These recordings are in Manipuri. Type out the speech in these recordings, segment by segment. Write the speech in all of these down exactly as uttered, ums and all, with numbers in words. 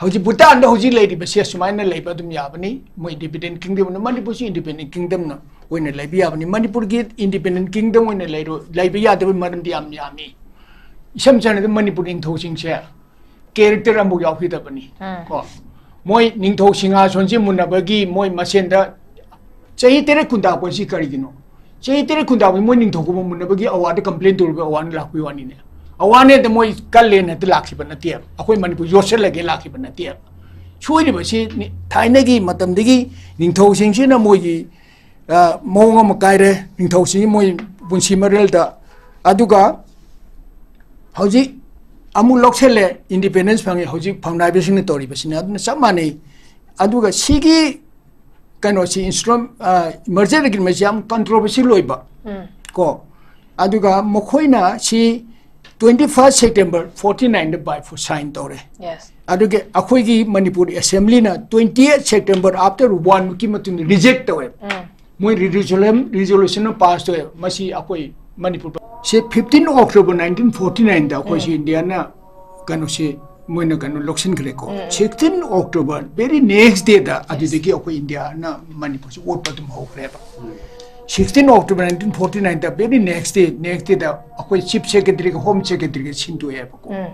ꯍꯧꯖꯤꯛ ꯚꯨꯇꯥꯟꯗ ꯍꯧꯖꯤꯛ ꯂꯩꯔꯤꯕꯁꯦ ꯁꯨꯃꯥꯏꯅ ꯂꯩꯕ ꯑꯗꯨꯝ ꯌꯥꯕꯅꯤ꯫ ꯃꯣꯏ ꯏꯟꯗꯤꯄꯦꯟꯗꯦꯟ ꯀꯤꯡꯗꯝꯅ, ꯃꯅꯤꯄꯨꯔꯁꯨ ꯏꯟꯗꯤꯄꯦꯟꯗꯦꯟ ꯀꯤꯡꯗꯝꯅ ꯑꯣꯏꯅ ꯂꯩꯕ ꯌꯥꯕꯅꯤ꯫ ꯃꯅꯤꯄꯨꯔꯒꯤ ꯏꯟꯗꯤꯄꯦꯟꯗꯦꯟ ꯀꯤꯡꯗꯝ ꯑꯣꯏꯅ ꯂꯩꯔꯣ-, ꯂꯩꯕ ꯌꯥꯗꯕꯒꯤ ꯃꯔꯝꯗꯤ ꯌꯥꯝ ꯌꯥꯝꯃꯤ꯫ ꯏꯁꯝ ꯁꯝꯅ ꯑꯗꯨꯝ ꯃꯅꯤꯄꯨꯔ ꯅꯤꯡꯊꯧꯁꯤꯡꯁꯦ ꯀꯦꯔꯦꯛꯇꯔ ꯑꯃꯐꯥꯎ ꯌꯥꯎꯈꯤꯗꯕꯅꯤ꯫ ꯎꯝ꯫ ꯀꯣ, ꯃꯣꯏ ꯅꯤꯡꯊꯧ ꯁꯤꯡꯍꯥꯁꯣꯟꯁꯦ ꯃꯨꯟꯅꯕꯒꯤ ꯃꯣꯏ ꯃꯁꯦꯟꯗ ꯆꯍꯤ ꯇꯔꯦꯠ ꯈꯨꯟꯇꯥꯛꯄꯁꯤ ꯀꯔꯤꯒꯤꯅꯣ? ꯆꯍꯤ ꯇꯔꯦꯠ ꯈꯨꯟꯇꯥꯛꯄꯁꯤ ꯃꯣꯏ ꯅꯤꯡꯊꯧ ꯈꯨꯕꯝ ꯃꯨꯟꯅꯕꯒꯤ ꯑꯋꯥꯗ ꯀꯝꯄ꯭ꯂꯦꯟ ꯇꯧꯔꯨꯕ ꯑꯋꯥꯅ ꯂꯥꯛꯄꯒꯤ ꯋꯥꯅꯤꯅꯦ꯫ ꯑꯋꯥꯅꯦꯗ ꯃꯣꯏ ꯀꯜꯂꯦꯅ ꯍꯦꯛꯇ ꯂꯥꯛꯈꯤꯕ ꯅꯠꯇꯦꯕ, ꯑꯩꯈꯣꯏ ꯃꯅꯤꯄꯨꯔ ꯌꯣꯠꯁꯤꯜꯂꯒꯦ ꯂꯥꯛꯈꯤꯕ ꯅꯠꯇꯦꯕ꯫ ꯁꯣꯏꯔꯤꯕꯁꯤ ꯅꯤ-, ꯊꯥꯏꯅꯒꯤ ꯃꯇꯝꯗꯒꯤ ꯅꯤꯡꯊꯧꯁꯤꯡꯁꯤꯅ ꯃꯣꯏꯒꯤ, ꯑ, ꯃꯑꯣꯡ ꯑꯃ ꯀꯥꯏꯔꯦ, ꯅꯤꯡꯊꯧꯁꯤꯡꯒꯤ ꯃꯣꯏ ꯄꯨꯟꯁꯤ ꯃꯔꯦꯜꯗ꯫ ꯑꯗꯨꯒ ꯍꯧꯖꯤꯛ ꯑꯃꯨꯛ ꯂꯧꯁꯤꯜꯂꯦ, ꯏꯟꯗꯤꯄꯦꯟꯗꯦꯟꯁ ꯐꯪꯉꯦ, ꯍꯧꯖꯤꯛ ꯐꯪꯅꯥꯏꯕꯁꯤꯡꯅ ꯇꯧꯔꯤꯕꯁꯤꯅ ꯑꯗꯨꯅ ꯆꯞ ꯃꯥꯟꯅꯩ꯫ ꯑꯗꯨꯒ ꯁꯤꯒꯤ ꯀꯩꯅꯣꯁꯤ, ꯏꯟꯁꯇ꯭ꯔꯨꯝ-, ꯑ, ꯃꯔꯖꯔ ꯑꯦꯒ꯭ꯔꯤꯃꯦꯟꯁꯤ ꯌꯥꯝ ꯀꯟꯇ꯭ꯔꯣꯚꯔꯁꯤꯌꯦꯜ ꯑꯣꯏꯕ꯫ ꯎꯝ꯫ ꯀꯣ, ꯑꯗꯨꯒ ꯃꯈꯣꯏꯅ ꯁꯤ twenty first September forty nine ꯗ ꯕꯥꯏ ꯐꯣꯔꯁ ꯁꯥꯏꯟ ꯇꯧꯔꯦ꯫ Yes. ꯑꯗꯨꯒ ꯑꯩꯈꯣꯏꯒꯤ Manipur ꯑꯦꯁꯦꯝꯕ꯭ꯂꯤꯅ twenty eight September, after one week ꯀꯤ ꯃꯇꯨꯡꯗ ꯔꯤꯖꯦꯛ ꯇꯧꯋꯦ꯫ ꯎꯝ꯫ ꯃꯣꯏ ꯔꯤꯖꯣꯂꯨꯁꯟ, ꯔꯤꯖꯣꯂꯨꯁꯟ ꯑꯃ ꯄꯥꯁ ꯇꯧꯋꯦ꯫ ꯃꯁꯤ ꯑꯩꯈꯣꯏ ꯃꯅꯤꯄꯨꯔ ꯁꯤ fifteen October nineteen forty nine ꯗ ꯑꯩꯈꯣꯏꯁꯤ ꯎꯝ꯫ ꯏꯟꯗꯤꯌꯥꯅ ꯀꯩꯅꯣꯁꯤ ꯃꯣꯏꯅ ꯀꯩꯅꯣ ꯂꯧꯁꯤꯟꯈ꯭ꯔꯦꯀꯣ꯫ ꯎꯝ, ꯎꯝ꯫ Sixteen October, very next day ꯗ ꯑꯗꯨꯗꯒꯤ ꯑꯩꯈꯣꯏ ꯏꯟꯗꯤꯌꯥꯅ ꯃꯅꯤꯄꯨꯔꯁꯤ ꯑꯣꯠꯄ ꯑꯗꯨꯝ ꯍꯧꯈ꯭ꯔꯦꯕ꯫ Sixteen October nineteen forty nine ꯗ, very next day, next day ꯗ ꯑꯩꯈꯣꯏ ꯆꯤꯐ ꯁꯦꯀ꯭ꯔꯦꯇꯔꯤꯒ ꯍꯣꯝ ꯁꯦꯀ꯭ꯔꯦꯇꯔꯤꯒ ꯁꯤꯟꯗꯣꯛꯑꯦꯕꯀꯣ꯫ ꯎꯝ꯫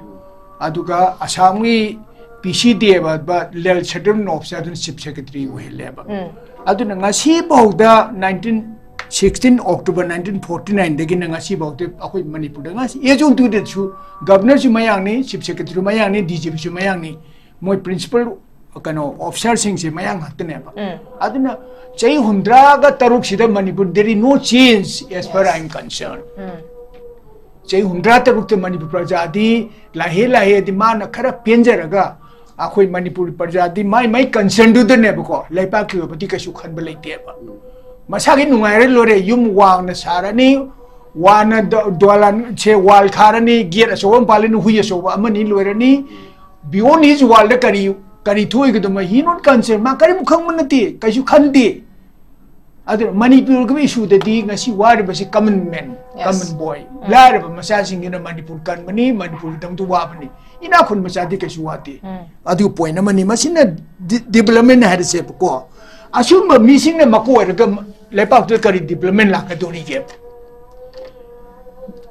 ꯑꯗꯨꯒ ꯑꯁꯥꯝꯒꯤ ꯄꯤ ꯁꯤ ꯗꯦꯕ ꯂꯦꯜ ꯁꯦꯇꯜꯃꯦꯟ ꯑꯣꯐꯤꯁꯥꯔ ꯑꯗꯨꯅ ꯆꯤꯐ ꯁꯦꯀ꯭ꯔꯦꯇꯔꯤ ꯑꯣꯏꯍꯜꯂꯦꯕ꯫ ꯎꯝ꯫ ꯑꯗꯨꯅ ꯉꯁꯤꯐꯥꯎꯗ nineteen, sixteen October nineteen forty nine ꯗꯒꯤꯅ ꯉꯁꯤꯐꯥꯎꯗ ꯑꯩꯈꯣꯏ ꯃꯅꯤꯄꯨꯔꯗ ꯉꯁꯤ ꯑꯦꯖ ꯑꯣꯟ ꯇꯨꯗꯦꯠꯁꯨ ꯒꯕꯅꯔꯁꯨ ꯃꯌꯥꯡꯅꯤ, ꯆꯤꯐ ꯁꯦꯀ꯭ꯔꯦꯇꯔꯤꯁꯨ ꯃꯌꯥꯡꯅꯤ, ꯗꯤ ꯖꯤ ꯄꯤꯁꯨ ꯃꯌꯥꯡꯅꯤ, ꯃꯣꯏ ꯄ꯭ꯔꯤꯟꯁꯤꯄꯜ ꯀꯩꯅꯣ ꯑꯣꯐꯤꯁꯥꯔꯁꯤꯡꯁꯦ ꯃꯌꯥꯡ ꯉꯥꯛꯇꯅꯦꯕ꯫ ꯎꯝ꯫ ꯑꯗꯨꯅ ꯆꯍꯤ ꯍꯨꯝꯗ꯭ꯔꯥꯒ ꯇꯔꯨꯛꯁꯤꯗ Manipur, there is no change as far I am concerned꯫ ꯎꯝ꯫ ꯆꯍꯤ ꯍꯨꯝꯗ꯭ꯔꯥ ꯇꯔꯨꯛꯇ ꯃꯅꯤꯄꯨꯔ ꯄ꯭ꯔꯖꯥꯗꯤ ꯂꯥꯏꯍꯦ ꯂꯥꯏꯍꯦꯗꯤ ꯃꯥꯅ ꯈꯔ ꯄꯦꯟꯖꯔꯒ ꯑꯩꯈꯣꯏ ꯃꯅꯤꯄꯨꯔ ꯄ꯭ꯔꯖꯥꯗꯤ ꯃꯥꯏ ꯃꯥꯏ ꯀꯟꯁꯔꯟꯗꯨꯗꯅꯦꯕꯀꯣ, ꯂꯩꯄꯥꯛꯀꯤ ꯑꯣꯏꯕꯗꯤ ꯀꯩꯁꯨ ꯈꯟꯕ ꯂꯩꯇꯦꯕ꯫ ꯃꯁꯥꯒꯤ ꯅꯨꯡꯉꯥꯏꯔ ꯂꯣꯏꯔꯦ, ꯌꯨꯝ ꯋꯥꯡꯅ ꯁꯥꯔꯅꯤ, ꯋꯥꯅ ꯗ-, ꯗꯣꯂꯥꯟꯁꯦ ꯋꯥꯜ ꯈꯥꯔꯅꯤ, ꯒꯦꯠ ꯑꯆꯧꯕ ꯑꯃ ꯄꯥꯜꯂꯅꯤ, ꯍꯨꯏ ꯑꯆꯧꯕ ꯑꯃꯅꯤ ꯂꯣꯏꯔꯅꯤ꯫ Beyond his wall ꯗ ꯀꯔꯤ, ꯀꯔꯤ ꯊꯣꯛꯏꯒꯗꯕ, he not concern, ꯃꯥ ꯀꯔꯤꯝ ꯈꯪꯕ ꯅꯠꯇꯦ, ꯀꯩꯁꯨ ꯈꯟꯗꯦ꯫ ꯑꯗꯨꯅ ꯃꯅꯤꯄꯨꯔꯒꯤ ꯏꯁꯨꯗꯗꯤ ꯉꯁꯤ ꯋꯥꯔꯤꯕꯁꯤ common man, yes, common boy, ꯎꯝ, ꯂꯥꯏꯔꯕ ꯃꯆꯥꯁꯤꯡꯁꯤꯅ ꯃꯅꯤꯄꯨꯔ ꯀꯟꯕꯅꯤ, ꯃꯅꯤꯄꯨꯔꯒꯤꯗꯃꯛꯇ ꯋꯥꯕꯅꯤ꯫ ꯏꯅꯥꯛ ꯈꯨꯟ ꯃꯆꯥꯗꯤ ꯀꯩꯁꯨ ꯋꯥꯠꯇꯦ꯫ ꯎꯝ꯫ ꯑꯗꯨ point ꯑꯃꯅꯤ꯫ ꯃꯁꯤꯅ ꯗꯤ-, development ꯍꯥꯏꯔꯁꯦꯕꯀꯣ꯫ ꯑꯁꯨꯝꯕ ꯃꯤꯁꯤꯡꯅ ꯃꯀꯣꯛ ꯑꯣꯏꯔꯒ ꯂꯩꯕꯥꯛꯇꯨꯗ ꯀꯔꯤ development ꯂꯥꯛꯀꯗꯧꯔꯤꯒꯦ?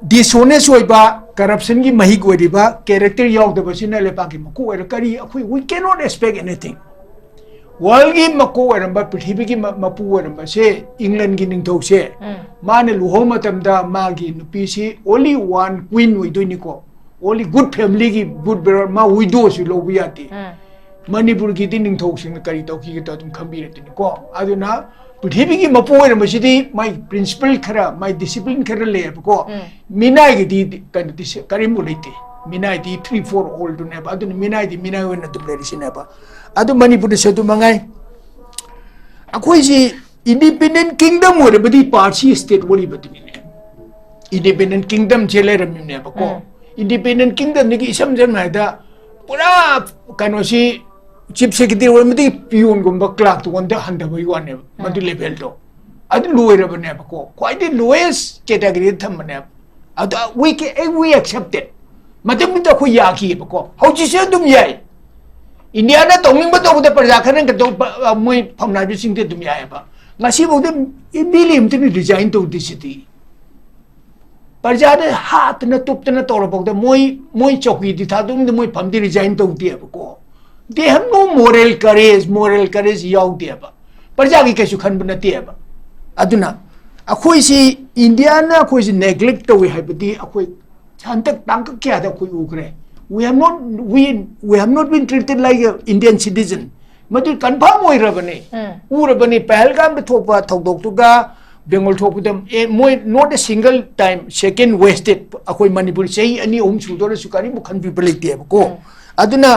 Dishonest ꯑꯣꯏꯕ, corruption ꯒꯤ ꯃꯍꯤꯛ ꯑꯣꯏꯔꯤꯕ character ꯌꯥꯎꯗꯕꯁꯤꯅ ꯂꯩꯕꯥꯛꯀꯤ ꯃꯀꯣꯛ ꯑꯣꯏꯔ ꯀꯔꯤ ꯑꯩꯈꯣꯏ, we cannot expect anything꯫ World ꯒꯤ ꯃꯀꯣꯛ ꯑꯣꯏꯔꯝꯕ, ꯄ꯭ꯔꯤꯊꯤꯕꯤꯒꯤ ꯃ-, ꯃꯄꯨ ꯑꯣꯏꯔꯝꯕꯁꯦ, England ꯒꯤ ꯅꯤꯡꯊꯧꯁꯦ, ꯎꯝ꯫ ꯃꯥꯅ ꯂꯨꯍꯣꯡꯕ ꯃꯇꯝꯗ ꯃꯥꯒꯤ ꯅꯨꯄꯤꯁꯤ only one queen ꯑꯣꯏꯗꯣꯏꯅꯤꯀꯣ, only good family ꯒꯤ good bearer, ꯃꯥ widow ꯁꯨ ꯂꯧꯕ ꯌꯥꯗꯦ꯫ ꯎꯝ꯫ ꯃꯅꯤꯄꯨꯔꯒꯤꯗꯤ ꯅꯤꯡꯊꯧꯁꯤꯡꯅ ꯀꯔꯤ ꯇꯧꯈꯤꯒꯦꯗꯣ ꯑꯗꯨꯝ ꯈꯪꯕꯤꯔꯗꯨꯅꯤꯀꯣ꯫ ꯑꯗꯨꯅ ꯄ꯭ꯔꯤꯊꯤꯕꯤꯒꯤ ꯃꯄꯨ ꯑꯣꯏꯔꯝꯕꯁꯤꯗꯤ ꯃꯥꯏ principle ꯈꯔ, ꯃꯥꯏ discipline ꯈꯔ ꯂꯩꯌꯦꯕꯀꯣ꯫ ꯎꯝ꯫ ꯃꯤꯅꯥꯏꯒꯤꯗꯤ ꯀꯩꯅꯣꯗꯤ ꯁꯦ-, ꯀꯔꯤꯝꯕꯨ ꯂꯩꯇꯦ꯫ ꯃꯤꯅꯥꯏꯗꯤ three four all ꯗꯨꯅꯦꯕ꯫ ꯑꯗꯨꯅ ꯃꯤꯅꯥꯏꯗꯤ ꯃꯤꯅꯥꯏ ꯑꯣꯏꯅ ꯑꯗꯨꯝ ꯂꯩꯔꯤꯁꯤꯅꯦꯕ꯫ ꯑꯗꯨ ꯃꯅꯤꯄꯨꯔꯗꯁꯨ ꯑꯗꯨ ꯃꯉꯥꯏ꯫ ꯑꯩꯈꯣꯏꯁꯤ independent kingdom ꯑꯣꯏꯔꯕꯗꯤ Parsi state ꯑꯣꯏꯔꯤꯕꯗꯨꯅꯤꯅꯦ꯫ Independent kingdom ꯁꯦ ꯂꯩꯔꯝꯃꯤꯅꯦꯕꯀꯣ꯫ ꯎꯝ꯫ Independent kingdom ꯗꯒꯤ ꯏꯁꯝ ꯁꯝꯅ ꯍꯥꯏꯗ ꯄꯨꯔꯥ ꯀꯩꯅꯣꯁꯤ chief secretary ꯑꯣꯏꯔꯝꯕꯗꯒꯤ peon ꯒꯨꯝꯕ clerk ꯇꯣꯟꯗ ꯍꯟꯊꯕꯒꯤ ꯋꯥꯅꯦꯕ, ꯎꯝ꯫ ꯃꯗꯨ level ꯗꯣ꯫ ꯑꯗꯨ ꯂꯣꯏꯔꯕꯅꯦꯕꯀꯣ꯫ ꯈ꯭ꯋꯥꯏꯗꯒꯤ lowest category ꯗ ꯊꯝꯕꯅꯦꯕ꯫ ꯑꯗꯣ we can, we accept it꯫ ꯃꯇꯝꯗꯨꯗ ꯑꯩꯈꯣꯏ ꯌꯥꯈꯤꯑꯕꯀꯣ꯫ ꯍꯧꯖꯤꯛꯁꯨ ꯑꯗꯨꯝ ꯌꯥꯏ꯫ ꯏꯟꯗꯤꯌꯥꯅ ꯇꯧꯅꯤꯡꯕ ꯇꯧꯕꯗ ꯄ꯭ꯔꯖꯥ ꯈꯔꯅ ꯀꯩꯗꯧ-, ꯄ-, ꯃꯣꯏ ꯐꯝꯅꯥꯏꯕꯁꯤꯡꯗꯤ ꯑꯗꯨꯝ ꯌꯥꯏꯑꯕ꯫ ꯉꯁꯤꯐꯥꯎꯗ MLA ꯑꯃꯇꯅ resign ꯇꯧꯗ꯭ꯔꯤꯁꯤꯗꯤ꯫ ꯄ꯭ꯔꯖꯥꯗ ꯍꯥꯠꯇꯅ ꯇꯨꯞꯇꯅ ꯇꯧꯔꯐꯥꯎꯗ ꯃꯣꯏ, ꯃꯣꯏ ꯆꯧꯀꯤꯗꯤ ꯊꯥꯗꯣꯛꯅꯤꯡꯗ ꯃꯣꯏ ꯐꯝꯗꯤ resign ꯇꯧꯗꯦꯕꯀꯣ꯫ They have no moral courage, moral courage ꯌꯥꯎꯗꯦꯕ꯫ ꯄ꯭ꯔꯖꯥꯒꯤ ꯀꯩꯁꯨ ꯈꯟꯕ ꯅꯠꯇꯦꯕ꯫ ꯑꯗꯨꯅ ꯑꯩꯈꯣꯏꯁꯤ ꯏꯟꯗꯤꯌꯥꯅ ꯑꯩꯈꯣꯏꯁꯤ neglect ꯇꯧꯏ ꯍꯥꯏꯕꯗꯤ ꯑꯩꯈꯣꯏ ꯍꯟꯗꯛ ꯇꯥꯡꯀꯛ ꯀꯌꯥꯗ ꯑꯩꯈꯣꯏ ꯎꯈ꯭ꯔꯦ꯫ We have not, we, we have not been treated like a Indian citizen꯫ ꯃꯗꯨ confirm ꯑꯣꯏꯔꯕꯅꯤ꯫ ꯎꯝ꯫ ꯎꯔꯕꯅꯤ, ꯄꯍꯜꯒꯥꯝꯗ ꯊꯣꯛꯄ ꯊꯧꯗꯣꯛꯇꯨꯒ ꯕꯦꯡꯒꯣꯜ ꯊꯣꯛꯄꯗ, ꯑꯦ, ꯃꯣꯏ not a single time second wasted꯫ ꯑꯩꯈꯣꯏ ꯃꯅꯤꯄꯨꯔ ꯆꯍꯤ ꯑꯅꯤ ꯑꯍꯨꯝ ꯁꯨꯗꯧꯔꯁꯨ ꯀꯔꯤꯝꯕꯨ ꯈꯟꯕꯤꯕ ꯂꯩꯇꯦꯕꯀꯣ꯫ ꯎꯝ꯫ ꯑꯗꯨꯅ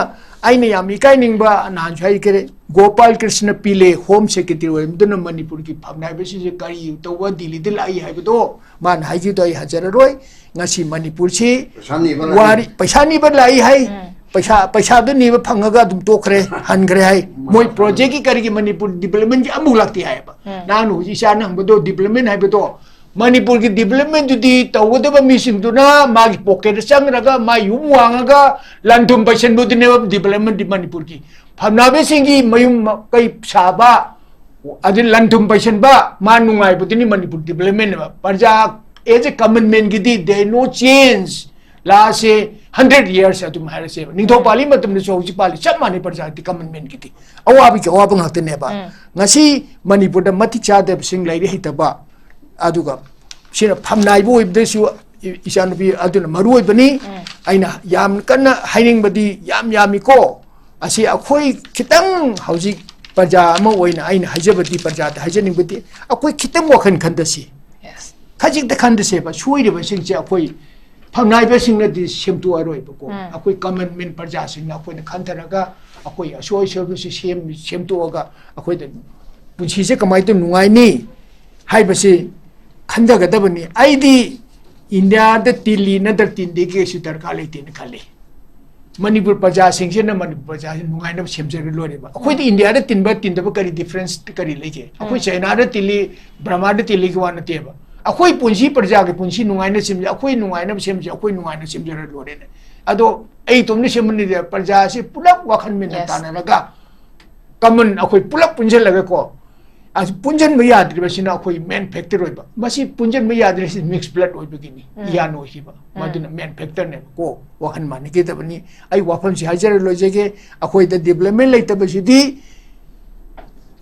ꯑꯩꯅ ꯌꯥꯝ ꯏꯀꯥꯏꯅꯤꯡꯕ, ꯅꯍꯥꯟꯁꯨ ꯍꯥꯏꯈ꯭ꯔꯦ, ꯒꯣꯄꯥꯜ ꯀ꯭ꯔꯤꯁꯅ ꯄꯤꯂꯦ ꯍꯣꯝ ꯁꯦꯀ꯭ꯔꯦꯇꯔꯤ ꯑꯣꯏꯔꯝꯗꯨꯅ ꯃꯅꯤꯄꯨꯔꯒꯤ ꯐꯝꯅꯥꯏꯕꯁꯤꯡꯁꯦ ꯀꯔꯤ ꯇꯧꯕ ꯗꯤꯜꯂꯤꯗ ꯂꯥꯛꯏ ꯍꯥꯏꯕꯗꯣ ꯃꯥꯅ ꯍꯥꯏꯈꯤꯕꯗꯣ ꯑꯩ ꯍꯟꯖꯔꯔꯣꯏ꯫ ꯉꯁꯤ ꯃꯅꯤꯄꯨꯔꯁꯤ ꯄꯩꯁꯥ ꯅꯤꯕ ꯂꯥꯛꯏ꯫ ꯋꯥꯔꯤ, ꯄꯩꯁꯥ ꯅꯤꯕ ꯂꯥꯛꯏ ꯍꯥꯏ꯫ ꯎꯝ꯫ ꯄꯩꯁꯥ, ꯄꯩꯁꯥꯗꯨ ꯅꯤꯕ ꯐꯪꯉꯒ ꯑꯗꯨꯝ ꯇꯣꯛꯈ꯭ꯔꯦ, ꯍꯟꯈ꯭ꯔꯦ ꯍꯥꯏ꯫ ꯃꯣꯏ ꯃꯥꯅꯤ꯫ Project ꯀꯤ ꯀꯔꯤꯒꯤ ꯃꯅꯤꯄꯨꯔ development ꯀꯤ ꯑꯃꯨꯛ ꯂꯥꯛꯇꯦ ꯍꯥꯏꯌꯦꯕ꯫ ꯎꯝ꯫ ꯅꯍꯥꯟ ꯍꯧꯖꯤꯛ ꯏꯆꯥꯅ ꯍꯪꯕꯗꯣ, development ꯍꯥꯏꯕꯗꯣ ꯃꯅꯤꯄꯨꯔꯒꯤ ꯗꯤꯕꯂꯞꯃꯦꯟꯗꯨꯗꯤ ꯇꯧꯒꯗꯕ ꯃꯤꯁꯤꯡꯗꯨꯅ ꯃꯥꯒꯤ ꯄꯣꯀꯦꯠꯇ ꯆꯪꯈ꯭ꯔꯒ ꯃꯥ ꯌꯨꯝ ꯋꯥꯡꯉꯒ ꯂꯟ ꯊꯨꯝ ꯄꯩꯁꯟꯕꯗꯨꯅꯦꯕ ꯗꯤꯕꯂꯞꯃꯦꯟꯗꯤ ꯃꯅꯤꯄꯨꯔꯒꯤ꯫ ꯐꯝꯅꯥꯏꯕꯁꯤꯡꯒꯤ ꯃꯌꯨꯝ ꯃꯀꯩ ꯁꯥꯕ, ꯑꯗꯨ ꯂꯟ ꯊꯨꯝ ꯄꯩꯁꯟꯕ, ꯃꯥ ꯅꯨꯡꯉꯥꯏꯕꯗꯨꯅꯤ ꯃꯅꯤꯄꯨꯔ ꯗꯤꯕꯂꯞꯃꯦꯟ ꯑꯃ꯫ ꯄ꯭ꯔꯖꯥ as a common man ꯒꯤꯗꯤ there no change꯫ ꯂꯥꯁꯦ ꯍꯟꯗ꯭ꯔꯦꯠ ꯌꯔꯁ ꯑꯗꯨꯝ ꯍꯥꯏꯔꯁꯦꯕ꯫ ꯅꯤꯡꯊꯧ ꯄꯥꯜꯂꯤ ꯃꯇꯝꯗꯁꯨ ꯍꯧꯖꯤꯛ ꯄꯥꯜꯂꯤ ꯆꯞ ꯃꯥꯟꯅꯩ꯫ ꯄ꯭ꯔꯖꯥꯒꯤꯗꯤ ꯀꯃꯟ ꯃꯦꯟꯒꯤꯗꯤ ꯑꯋꯥꯕꯒꯤ ꯑꯋꯥꯕ ꯉꯥꯛꯇꯅꯦꯕ꯫ ꯎꯝ꯫ ꯉꯁꯤ ꯃꯅꯤꯄꯨꯔꯗ ꯃꯇꯤꯛ ꯆꯥꯗꯕꯁꯤꯡ, ꯂꯩꯔꯤꯛ ꯍꯩꯇꯕ, ꯑꯗꯨꯒ ꯁꯤꯅ ꯐꯝꯅꯥꯏꯕ ꯑꯣꯏꯕꯗꯁꯨ ꯏ-, ꯏꯆꯥꯅꯨꯄꯤ ꯑꯗꯨꯅ ꯃꯔꯨ ꯑꯣꯏꯕꯅꯤ꯫ ꯎꯝ꯫ ꯑꯩꯅ ꯌꯥꯝ ꯀꯟꯅ ꯍꯥꯏꯅꯤꯡꯕꯗꯤ ꯌꯥꯝ ꯌꯥꯝꯃꯤꯀꯣ꯫ ꯑꯁꯤ ꯑꯩꯈꯣꯏ ꯈꯤꯇꯪ ꯍꯧꯖꯤꯛ ꯄ꯭ꯔꯖꯥ ꯑꯃ ꯑꯣꯏꯅ ꯑꯩꯅ ꯍꯥꯏꯖꯕꯗꯤ, ꯄ꯭ꯔꯖꯥꯗ ꯍꯥꯏꯖꯅꯤꯡꯕꯗꯤ, ꯑꯩꯈꯣꯏ ꯈꯤꯇꯪ ꯋꯥꯈꯜ ꯈꯟꯊꯁꯤ꯫ Yes꯫ ꯈꯖꯤꯛꯇ ꯈꯟꯊꯁꯦꯕ꯫ ꯁꯣꯏꯔꯤꯕꯁꯤꯡꯁꯦ ꯑꯩꯈꯣꯏ ꯐꯝꯅꯥꯏꯕꯁꯤꯡꯅꯗꯤ ꯁꯦꯝꯗꯣꯛꯑꯔꯣꯏꯕꯀꯣ꯫ ꯎꯝ꯫ ꯑꯩꯈꯣꯏ ꯀꯃꯟ ꯃꯦꯟ ꯄ꯭ꯔꯖꯥꯁꯤꯡꯅ ꯑꯩꯈꯣꯏꯅ ꯈꯟꯊꯔꯒ ꯑꯩꯈꯣꯏ ꯑꯁꯣꯏ ꯑꯁꯣꯏꯕꯁꯤ ꯁꯦꯝ-, ꯁꯦꯝꯗꯣꯛꯑꯒ ꯑꯩꯈꯣꯏꯗ ꯄꯨꯟꯁꯤꯁꯦ ꯀꯃꯥꯏꯅ ꯇꯧ ꯅꯨꯡꯉꯥꯏꯅꯤ ꯍꯥꯏꯕꯁꯤ ꯈꯟꯊꯒꯗꯕꯅꯤ꯫ ꯑꯩꯗꯤ ꯏꯟꯗꯤꯌꯥꯗ ꯇꯤꯜꯂꯤ ꯅꯠꯇ꯭ꯔ ꯇꯤꯟꯗꯦ ꯀꯩꯁꯨ ꯗꯔꯀꯥꯔ ꯂꯩꯇꯦꯅ ꯈꯜꯂꯤ꯫ ꯃꯅꯤꯄꯨꯔ ꯄ꯭ꯔꯖꯥꯁꯤꯡꯁꯤꯅ ꯃꯅꯤꯄꯨꯔ ꯄ꯭ꯔꯖꯥꯁꯤ ꯅꯨꯡꯉꯥꯏꯅꯕ ꯁꯦꯝꯖꯔ ꯂꯣꯏꯔꯦꯕ꯫ ꯑꯩꯈꯣꯏꯗꯤ ꯏꯟꯗꯤꯌꯥꯗ ꯇꯤꯟꯕ ꯇꯤꯟꯗꯕ ꯀꯔꯤ ꯗꯤꯐ꯭ꯔꯦꯟꯁ ꯀꯔꯤ ꯂꯩꯒꯦ? ꯑꯩꯈꯣꯏ ꯎꯝ꯫ ꯆꯥꯏꯅꯥꯗ ꯇꯤꯜꯂꯤ, ꯕ꯭ꯔꯃꯥꯗ ꯇꯤꯜꯂꯤꯒꯤ ꯋꯥ ꯅꯠꯇꯦꯕ꯫ ꯑꯩꯈꯣꯏ ꯄꯨꯟꯁꯤ ꯄ꯭ꯔꯖꯥꯒꯤ ꯄꯨꯟꯁꯤ ꯅꯨꯡꯉꯥꯏꯅ ꯁꯦꯝꯖ-, ꯑꯩꯈꯣꯏ ꯅꯨꯡꯉꯥꯏꯅꯕ ꯁꯦꯝꯖ-, ꯑꯩꯈꯣꯏ ꯅꯨꯡꯉꯥꯏꯅ ꯁꯦꯝꯖꯔ ꯂꯣꯏꯔꯦꯅꯦ꯫ ꯑꯗꯣ ꯑꯩ ꯏꯇꯣꯝꯇ ꯁꯦꯝꯕ ꯅꯠꯇꯦ, ꯄ꯭ꯔꯖꯥꯁꯤ ꯄꯨꯂꯞ ꯋꯥꯈꯜ ꯃꯨꯟꯅ Yes. ꯇꯥꯟꯅꯔꯒ ꯀꯃꯟ ꯑꯩꯈꯣꯏ ꯄꯨꯂꯞ ꯄꯨꯟꯁꯤꯜꯂꯒꯀꯣ, ꯑꯁꯤ ꯄꯨꯟꯁꯤꯟꯕ ꯌꯥꯗ꯭ꯔꯤꯕꯁꯤꯅ ꯑꯩꯈꯣꯏ ꯃꯦꯟ ꯐꯦꯛꯇꯔ ꯑꯣꯏꯕ꯫ ꯃꯁꯤ ꯄꯨꯟꯁꯤꯟꯕ ꯌꯥꯗ꯭ꯔꯤꯁꯤ ꯃꯤꯛꯁ ꯕ꯭ꯂꯠ ꯑꯣꯏꯕꯒꯤꯅꯤ, ꯎꯝ꯫ ꯏꯌꯥꯟ ꯑꯣꯏꯈꯤꯕ꯫ ꯎꯝ꯫ ꯃꯗꯨꯅ ꯃꯦꯟ ꯐꯦꯛꯇꯔꯅꯦꯕꯀꯣ꯫ ꯋꯥꯈꯜ ꯃꯥꯟꯅꯈꯤꯗꯕꯅꯤ꯫ ꯑꯩ ꯋꯥꯐꯝꯁꯤ ꯍꯥꯏꯖꯔ ꯂꯣꯏꯖꯒꯦ꯫ ꯑꯩꯈꯣꯏꯗ ꯗꯤꯕꯂꯞꯃꯦꯟ ꯂꯩꯇꯕꯁꯤꯗꯤ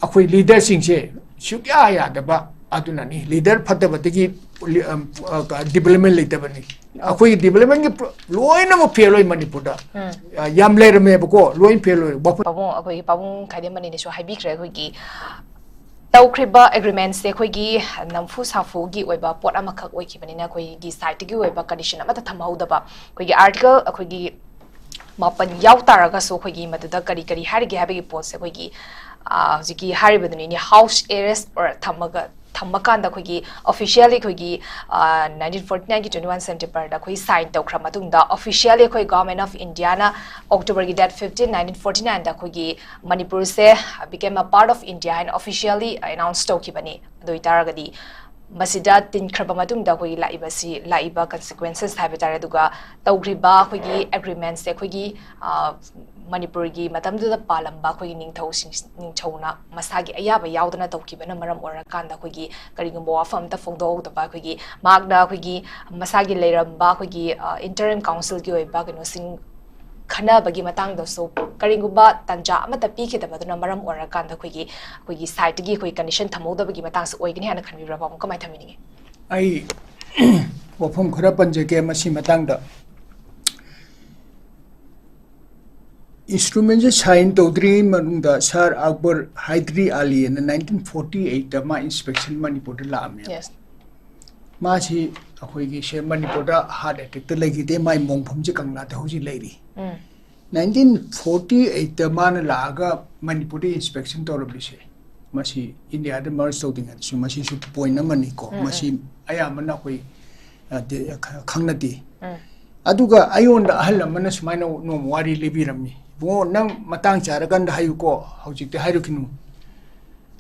ꯑꯩꯈꯣꯏ ꯂꯤꯗꯔꯁꯤꯡꯁꯦ ꯁꯨꯛꯌꯥ ꯌꯥꯗꯕ ꯑꯗꯨꯅꯅꯤ꯫ ꯂꯤꯗꯔ ꯐꯠꯇꯕꯗꯒꯤ ꯂꯤ-, ꯑꯝ, ꯑ, ꯗꯤꯕꯂꯞꯃꯦꯟ ꯂꯩꯇꯕꯅꯤ꯫ ꯑꯩꯈꯣꯏꯒꯤ ꯗꯤꯕꯂꯞꯃꯦꯟꯒꯤ ꯄ꯭ꯔꯣ-, ꯂꯣꯏꯅꯃꯛ ꯐꯦꯜ ꯑꯣꯏ ꯃꯅꯤꯄꯨꯔꯗ꯫ ꯎꯝ꯫ ꯑ, ꯌꯥꯝ ꯂꯩꯔꯝꯃꯦꯕꯀꯣ, ꯂꯣꯏ ꯐꯦꯜ ꯑꯣꯏ꯫ ꯋꯥꯐꯝ ꯄꯥꯕꯨꯡ, ꯑꯩꯈꯣꯏꯒꯤ ꯄꯥꯕꯨꯡ ꯈꯥꯏꯗꯦꯝꯕꯅꯤꯅꯁꯨ ꯍꯥꯏꯕꯤꯈ꯭ꯔꯦ, ꯑꯩꯈꯣꯏꯒꯤ ꯇꯧꯈ꯭ꯔꯤꯕ ꯑꯦꯒ꯭ꯔꯤꯃꯦꯟꯁꯦ ꯑꯩꯈꯣꯏꯒꯤ ꯅꯝꯐꯨ ꯁꯥꯐꯨꯒꯤ ꯑꯣꯏꯕ ꯄꯣꯠ ꯑꯃꯈꯛ ꯑꯣꯏꯈꯤꯕꯅꯤꯅ ꯑꯩꯈꯣꯏꯒꯤ ꯁꯥꯏꯠꯇꯒꯤ ꯑꯣꯏꯕ ꯀꯟꯗꯤꯁꯟ ꯑꯃꯠꯇ ꯊꯝꯍꯧꯗꯕ, ꯑꯩꯈꯣꯏꯒꯤ ꯑꯥꯔꯇꯤꯀꯜ ꯑꯩꯈꯣꯏꯒꯤ ꯃꯥꯄꯟ ꯌꯥꯎ ꯇꯥꯔꯒꯁꯨ ꯑꯩꯈꯣꯏꯒꯤ ꯃꯗꯨꯗ ꯀꯔꯤ ꯀꯔꯤ ꯍꯥꯏꯔꯤꯒꯦ ꯍꯥꯏꯕꯒꯤ ꯄꯣꯠꯁꯦ ꯑꯩꯈꯣꯏꯒꯤ, ꯑ, ꯍꯧꯖꯤꯛꯀꯤ ꯍꯥꯏꯔꯤꯕꯗꯨꯅꯤꯅꯦ, ꯍꯥꯎꯁ ꯑꯦꯔꯦꯁ ꯑꯣꯔ ꯊꯝꯃꯒ, ꯊꯝꯃꯀꯥꯟꯗ ꯑꯩꯈꯣꯏꯒꯤ ꯑꯣꯐꯤꯁꯤꯌꯦꯜꯂꯤ ꯑꯩꯈꯣꯏꯒꯤ, ꯑ, nineteen forty nine ꯒꯤ twenty one September ꯗ ꯑꯩꯈꯣꯏ ꯁꯥꯏꯟ ꯇꯧꯈ꯭ꯔ ꯃꯇꯨꯡꯗ ꯑꯣꯐꯤꯁꯤꯌꯦꯜꯂꯤ ꯑꯩꯈꯣꯏ Government of India ꯅ October ꯒꯤ date fifteen, nineteen forty nine ꯗ ꯑꯩꯈꯣꯏꯒꯤ ꯃꯅꯤꯄꯨꯔꯁꯦ became a part of India ꯍꯥꯏꯅ ꯑꯣꯐꯤꯁꯤꯌꯦꯜꯂꯤ ꯑꯦꯅꯥꯎꯟꯁ ꯇꯧꯈꯤꯕꯅꯤ꯫ ꯑꯗꯨ ꯑꯣꯏꯇꯥꯔꯒꯗꯤ ꯃꯁꯤꯗ ꯇꯤꯟꯈ꯭ꯔꯕ ꯃꯇꯨꯡꯗ ꯑꯩꯈꯣꯏꯒꯤ ꯂꯥꯛꯏꯕꯁꯤ, ꯂꯥꯛꯏꯕ consequences ꯍꯥꯏꯕ ꯇꯥꯔꯦ, ꯑꯗꯨꯒ ꯇꯧꯈ꯭ꯔꯤꯕ ꯑꯩꯈꯣꯏꯒꯤ agreementꯁꯦ ꯑꯩꯈꯣꯏꯒꯤ, ꯑ, ꯃꯅꯤꯄꯨꯔꯒꯤ ꯃꯇꯝꯗꯨꯗ ꯄꯥꯜꯂꯝꯕ ꯑꯩꯈꯣꯏꯒꯤ ꯅꯤꯡꯊꯧꯁꯤꯡ, ꯅꯤꯡꯊꯧꯅ ꯃꯁꯥꯒꯤ ꯑꯌꯥꯕ ꯌꯥꯎꯗꯅ ꯇꯧꯈꯤꯕꯅ ꯃꯔꯝ ꯑꯣꯏꯔꯀꯥꯟꯗ ꯑꯩꯈꯣꯏꯒꯤ ꯀꯔꯤꯒꯨꯝꯕ ꯋꯥꯐꯝ ꯑꯝꯇ ꯐꯣꯡꯗꯣꯛꯍꯧꯗꯕ, ꯑꯩꯈꯣꯏꯒꯤ ꯃꯍꯥꯛꯅ ꯑꯩꯈꯣꯏꯒꯤ ꯃꯁꯥꯒꯤ ꯂꯩꯔꯝꯕ ꯑꯩꯈꯣꯏꯒꯤ, ꯑ, interim councilꯒꯤ ꯑꯣꯏꯕ ꯀꯩꯅꯣꯁꯤꯡ ꯈꯟꯅꯕꯒꯤ ꯃꯇꯥꯡꯗꯁꯨ ꯀꯔꯤꯒꯨꯝꯕ ꯇꯥꯟꯖꯥ ꯑꯃꯠꯇ ꯄꯤꯈꯤꯗꯕꯗꯨꯅ ꯃꯔꯝ ꯑꯣꯏꯔꯀꯥꯟꯗ ꯑꯩꯈꯣꯏꯒꯤ, ꯑꯩꯈꯣꯏꯒꯤ sideꯇꯒꯤ ꯑꯩꯈꯣꯏ condition ꯊꯝꯍꯧꯗꯕꯒꯤ ꯃꯇꯥꯡꯁꯨ ꯑꯣꯏꯒꯅꯤ ꯍꯥꯏꯅ ꯈꯟꯕꯤꯕ꯭ꯔꯥ, ꯄꯥꯎꯃꯤ? ꯀꯃꯥꯏꯅ ꯊꯝꯕꯤꯅꯤꯡꯉꯤ? ꯑꯩ ꯋꯥꯐꯝ ꯈꯔ ꯄꯟꯖꯒꯦ ꯃꯁꯤ ꯃꯇꯥꯡꯗ꯫ Instrumentꯁꯦ sign ꯇꯧꯗ꯭ꯔꯤꯉꯩ ꯃꯅꯨꯡꯗ ꯁꯥꯔ ꯑꯛꯕꯔ ꯍꯥꯏꯗ꯭ꯔꯤ ꯑꯂꯤ ꯑꯅ nineteen forty eightꯇ ꯃꯥ inspection ꯃꯅꯤꯄꯨꯔꯗ ꯂꯥꯛꯑꯝꯃꯦ꯫ Yes. ꯃꯥꯁꯤ ꯑꯩꯈꯣꯏꯒꯤ ꯁꯦ ꯃꯅꯤꯄꯨꯔꯗ heart attackꯇ ꯂꯩꯈꯤꯗꯦ, ꯃꯥꯏ ꯃꯣꯡꯐꯝꯁꯦ ꯀꯪꯂꯥꯗ ꯍꯧꯖꯤꯛ ꯂꯩꯔꯤ꯫ ꯎꯝ꯫ Nineteen forty eightꯇ ꯃꯥꯅ ꯂꯥꯛꯑꯒ ꯃꯅꯤꯄꯨꯔꯗ inspection ꯇꯧꯔꯝꯃꯤꯁꯦ, ꯃꯁꯤ ꯏꯟꯗꯤꯌꯥꯗ merge ꯇꯧꯗ꯭ꯔꯤꯉꯩꯗꯁꯨ ꯃꯁꯤꯁꯨ point ꯑꯃꯅꯤꯀꯣ꯫ ꯎꯝ, ꯎꯝ꯫ ꯃꯁꯤ ꯑꯌꯥꯝꯕꯅ ꯑꯩꯈꯣꯏ, ꯑ, ꯗꯦ-, ꯈ-, ꯈꯪꯅꯗꯦ꯫ ꯎꯝ꯫ ꯑꯗꯨꯒ ꯑꯩꯉꯣꯟꯗ ꯑꯍꯜ ꯑꯃꯅ ꯁꯨꯃꯥꯏꯅ ꯅꯣꯡꯃ ꯋꯥꯔꯤ ꯂꯤꯕꯤꯔꯝꯃꯤ, "ꯏꯕꯨꯡꯉꯣ, ꯅꯪ ꯃꯇꯥꯡ ꯆꯥꯔꯀꯥꯟꯗ ꯍꯥꯏꯌꯨꯀꯣ, ꯍꯧꯖꯤꯛꯇꯤ ꯍꯥꯏꯔꯨꯈꯤꯅꯨ꯫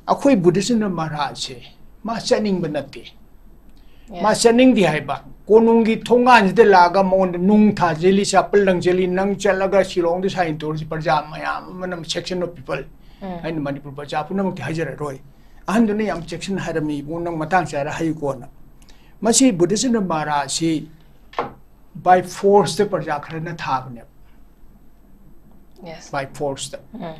ꯑꯩꯈꯣꯏ ꯕꯨꯙꯤꯁ꯭ꯠꯅ ꯃꯍꯥꯔꯥꯖꯁꯦ ꯃꯥ ꯆꯠꯅꯤꯡꯕ ꯅꯠꯇꯦ꯫ ꯃꯥ ꯆꯠꯅꯤꯡꯗꯦ ꯍꯥꯏꯕ꯫ ꯀꯣꯅꯨꯡꯒꯤ ꯊꯣꯡꯒꯥꯟꯁꯤꯗ ꯂꯥꯛꯑꯒ ꯃꯉꯣꯟꯗ ꯅꯨꯡ ꯊꯥꯖꯤꯜꯂꯤ, ꯆꯥꯄꯜ ꯂꯪꯖꯤꯜꯂꯤ, ꯅꯪ ꯆꯠꯂꯒ ꯁꯤꯂꯣꯡꯗ sign ꯇꯧꯔꯁꯤ, ꯄ꯭ꯔꯖꯥ ꯃꯌꯥꯝ ꯑꯃꯅ, section of people, ꯎꯝ꯫ ꯑꯩꯅ ꯃꯅꯤꯄꯨꯔ ꯄ꯭ꯔꯖꯥ ꯄꯨꯝꯅꯃꯛꯇꯤ ꯍꯥꯏꯖꯔꯔꯣꯏ꯫ ꯑꯍꯟꯗꯨꯅ ꯌꯥꯝ ꯆꯦꯛꯁꯤꯟꯅ ꯍꯥꯏꯔꯝꯃꯤ, "ꯏꯕꯨꯡꯉꯣ, ꯅꯪ ꯃꯇꯥꯡ ꯆꯥꯔ ꯍꯥꯏꯌꯨꯀꯣꯅ"꯫ ꯃꯁꯤ ꯕꯨꯙꯤꯁ꯭ꯠꯅ ꯃꯍꯥꯔꯥꯖꯁꯤ by forceꯇ ꯄ꯭ꯔꯖꯥ ꯈꯔꯅ ꯊꯥꯕꯅꯦꯕ꯫ Yes. By forceꯇ꯫ ꯎꯝ꯫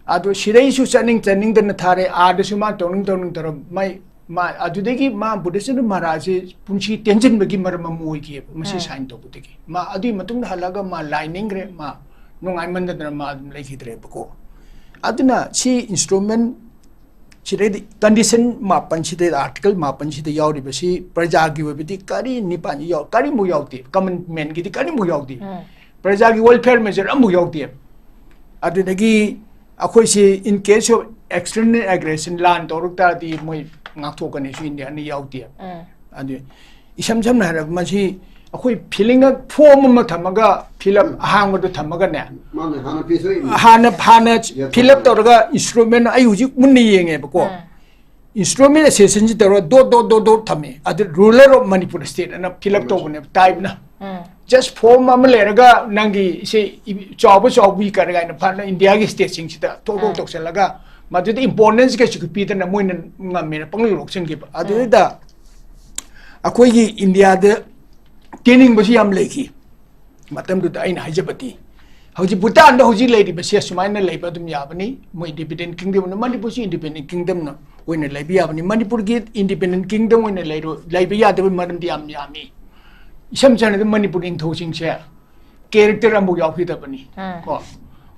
ꯑꯗꯣ ꯁꯤꯗꯩꯁꯨ ꯆꯠꯅꯤꯡ ꯆꯠꯅꯤꯡꯗꯅ ꯊꯥꯔꯦ, ꯑꯥꯗꯁꯨ ꯃꯥ ꯇꯧꯅꯤꯡ ꯇꯧꯅꯤꯡ ꯇꯧꯔ-, ꯃꯥꯏ, ꯃꯥ, ꯑꯗꯨꯗꯒꯤ ꯃꯥ ꯕꯨꯙꯤꯁ꯭ꯠꯅ ꯃꯍꯥꯔꯥꯖꯁꯤ ꯄꯨꯟꯁꯤ ꯇꯦꯟꯁꯤꯟꯕꯒꯤ ꯃꯔꯝ ꯑꯃ ꯑꯣꯏꯈꯤꯑꯕ, ꯃꯁꯤ ꯎꯝ꯫ Sign ꯇꯧꯕꯗꯒꯤ꯫ ꯃꯥ ꯑꯗꯨꯒꯤ ꯃꯇꯨꯡꯗ ꯍꯜꯂꯒ ꯃꯥ ꯂꯥꯏ ꯅꯤꯡꯈ꯭ꯔꯦ, ꯃꯥ ꯅꯨꯡꯉꯥꯏꯃꯟꯗꯗꯅ ꯃꯥ ꯑꯗꯨꯝ ꯂꯩꯈꯤꯗ꯭ꯔꯦꯕꯀꯣ꯫ ꯑꯗꯨꯅ ꯁꯤ instrument ꯁꯤꯗꯩꯗꯤ condition ꯃꯥꯄꯟꯁꯤꯗ, article ꯃꯥꯄꯟꯁꯤꯗ ꯌꯥꯎꯔꯤꯕꯁꯤ ꯄ꯭ꯔꯖꯥꯒꯤ ꯑꯣꯏꯕꯗꯤ ꯀꯔꯤ ꯅꯤꯄꯥꯟ ꯌꯥꯎ-, ꯀꯔꯤꯃꯨꯛ ꯌꯥꯎꯗꯦ, common manꯒꯤꯗꯤ ꯀꯔꯤꯃꯨꯛ ꯌꯥꯎꯗꯦ꯫ ꯎꯝ꯫ ꯄ꯭ꯔꯖꯥꯒꯤ welfare measure ꯑꯃꯨꯛ ꯌꯥꯎꯗꯦ꯫ ꯑꯗꯨꯗꯒꯤ ꯑꯩꯈꯣꯏꯁꯤ in case of external aggression, ꯂꯥꯟ ꯇꯧꯔꯛ ꯇꯥꯔꯗꯤ ꯃꯣꯏ ꯉꯥꯛꯊꯣꯛꯀꯅꯤꯁꯨ ꯏꯟꯗꯤꯌꯥꯅ ꯌꯥꯎꯗꯦ꯫ ꯎꯝ꯫ ꯑꯗꯨ ꯏꯁꯝ ꯁꯝꯅ ꯍꯥꯏꯔꯕ, ꯃꯁꯤ ꯑꯩꯈꯣꯏ filling up form ꯑꯃ ꯊꯝꯃꯒ, fill up ꯑꯍꯥꯡꯕꯗꯣ ꯊꯝꯃꯒꯅꯦ, ꯃꯥꯅꯦ, ꯍꯥꯟꯅ ꯄꯤꯊꯣꯛꯏꯅꯦ꯫ ꯍꯥꯟꯅ, ꯍꯥꯟꯅ ꯌꯥꯊꯪ꯫ Fill up ꯇꯧꯔꯒ instrument ꯑꯩ ꯍꯧꯖꯤꯛ ꯃꯨꯟꯅ ꯌꯦꯡꯉꯦꯕꯀꯣ꯫ ꯎꯝ꯫ Instrument Association ꯁꯤ ꯇꯧꯔꯒ dot dot dot dot ꯊꯝꯃꯦ꯫ ꯑꯗꯨ Ruler of Manipur State ꯑꯅ fill up ꯇꯧꯕꯅꯦꯕ, type ꯅ꯫ Just form ꯑꯃ ꯂꯩꯔꯒ ꯅꯪꯒꯤ ꯁꯤ ꯏ-, ꯆꯥꯎꯕ ꯆꯥꯎꯕꯤ ꯀꯔꯤ ꯀꯥꯏꯅ ꯐꯅ ꯏꯟꯗꯤꯌꯥꯒꯤ state ꯁꯤꯡꯁꯤꯗ ꯊꯣꯛ ꯊꯣꯛ ꯎꯝ꯫ ꯇꯧꯁꯜꯂꯒ ꯃꯗꯨꯗ importance ꯀꯩꯁꯨ ꯄꯤꯗꯅ ꯃꯣꯏꯅ ꯉꯝꯃꯦꯅ ꯄꯪꯂꯧ ꯂꯧꯁꯤꯟꯈꯤꯕ꯫ ꯎꯝ꯫ ꯑꯗꯨꯗ ꯑꯩꯈꯣꯏꯒꯤ ꯏꯟꯗꯤꯌꯥꯗ ꯇꯦꯅꯤꯡꯕꯁꯨ ꯌꯥꯝ ꯂꯩꯈꯤ꯫ ꯃꯇꯝꯗꯨꯗ ꯑꯩꯅ ꯍꯥꯏꯖꯕꯗꯤ, ꯍꯧꯖꯤꯛ ꯚꯨꯇꯥꯟꯗ ꯍꯧꯖꯤꯛ ꯂꯩꯔꯤꯕꯁꯦ ꯁꯨꯃꯥꯏꯅ ꯂꯩꯕ ꯑꯗꯨꯝ ꯌꯥꯕꯅꯤ, ꯃꯣꯏ independent kingdom ꯅ, ꯃꯅꯤꯄꯨꯔꯁꯨ independent kingdom ꯅ ꯑꯣꯏꯅ ꯂꯩꯕ ꯌꯥꯕꯅꯤ꯫ ꯃꯅꯤꯄꯨꯔꯒꯤ independent kingdom ꯑꯣꯏꯅ ꯂꯩꯔꯣ-, ꯂꯩꯕ ꯌꯥꯗꯕꯒꯤ ꯃꯔꯝꯗꯤ ꯌꯥꯝ ꯌꯥꯝꯃꯤ꯫ ꯏꯁꯝ ꯁꯝꯅ ꯑꯗꯨꯝ ꯃꯅꯤꯄꯨꯔ ꯅꯤꯡꯊꯧꯁꯤꯡꯁꯦ character ꯑꯃꯐꯥꯎ ꯌꯥꯎꯈꯤꯗꯕꯅꯤ꯫ ꯎꯝ꯫ ꯀꯣ,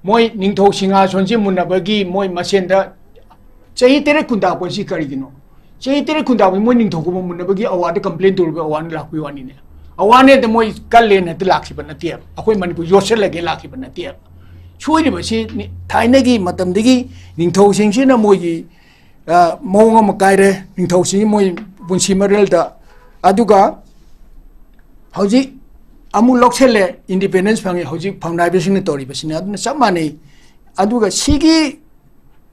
ꯃꯣꯏ ꯅꯤꯡꯊꯧ ꯁꯤꯡꯍꯥꯁꯣꯟꯁꯦ ꯃꯨꯟꯅꯕꯒꯤ ꯃꯣꯏ ꯃꯁꯦꯟꯗ ꯆꯍꯤ ꯇꯔꯦꯠ ꯈꯨꯟꯇꯥꯛꯄ ꯑꯁꯤ ꯀꯔꯤꯒꯤꯅꯣ? ꯆꯍꯤ ꯇꯔꯦꯠ ꯈꯨꯟꯇꯥꯛꯄꯁꯤ ꯃꯣꯏ ꯅꯤꯡꯊꯧ ꯈꯨꯕꯝ ꯃꯨꯟꯅꯕꯒꯤ ꯑꯋꯥꯗ complain ꯇꯧꯔꯤꯕ ꯑꯋꯥꯅ ꯂꯥꯛꯄꯒꯤ ꯋꯥꯅꯤꯅꯦ꯫ ꯑꯋꯥꯅꯦꯗ ꯃꯣꯏ ꯀꯜꯂꯦꯅ ꯍꯦꯛꯇ ꯂꯥꯛꯈꯤꯕ ꯅꯠꯇꯦꯕ꯫ ꯑꯩꯈꯣꯏ ꯃꯅꯤꯄꯨꯔ ꯌꯣꯠꯁꯤꯜꯂꯒꯦ ꯂꯥꯛꯈꯤꯕ ꯅꯠꯇꯦꯕ꯫ ꯁꯣꯏꯔꯤꯕꯁꯤ ꯅꯤ-, ꯊꯥꯏꯅꯒꯤ ꯃꯇꯝꯗꯒꯤ ꯅꯤꯡꯊꯧꯁꯤꯡꯁꯤꯅ ꯃꯣꯏꯒꯤ, ꯑ, ꯃꯑꯣꯡ ꯑꯃ ꯀꯥꯏꯔꯦ꯫ ꯅꯤꯡꯊꯧꯁꯤꯡ ꯃꯣꯏ ꯄꯨꯟꯁꯤ ꯃꯔꯦꯜꯗ꯫ ꯑꯗꯨꯒ ꯍꯧꯖꯤꯛ ꯑꯃꯨꯛ ꯂꯧꯁꯤꯜꯂꯦ, independence ꯐꯪꯉꯦ, ꯍꯧꯖꯤꯛ ꯐꯪꯅꯥꯏꯕꯁꯤꯡꯅ ꯇꯧꯔꯤꯕꯁꯤꯅ꯫ ꯑꯗꯨꯅ ꯆꯞ ꯃꯥꯟꯅꯩ꯫ ꯑꯗꯨꯒ ꯁꯤꯒꯤ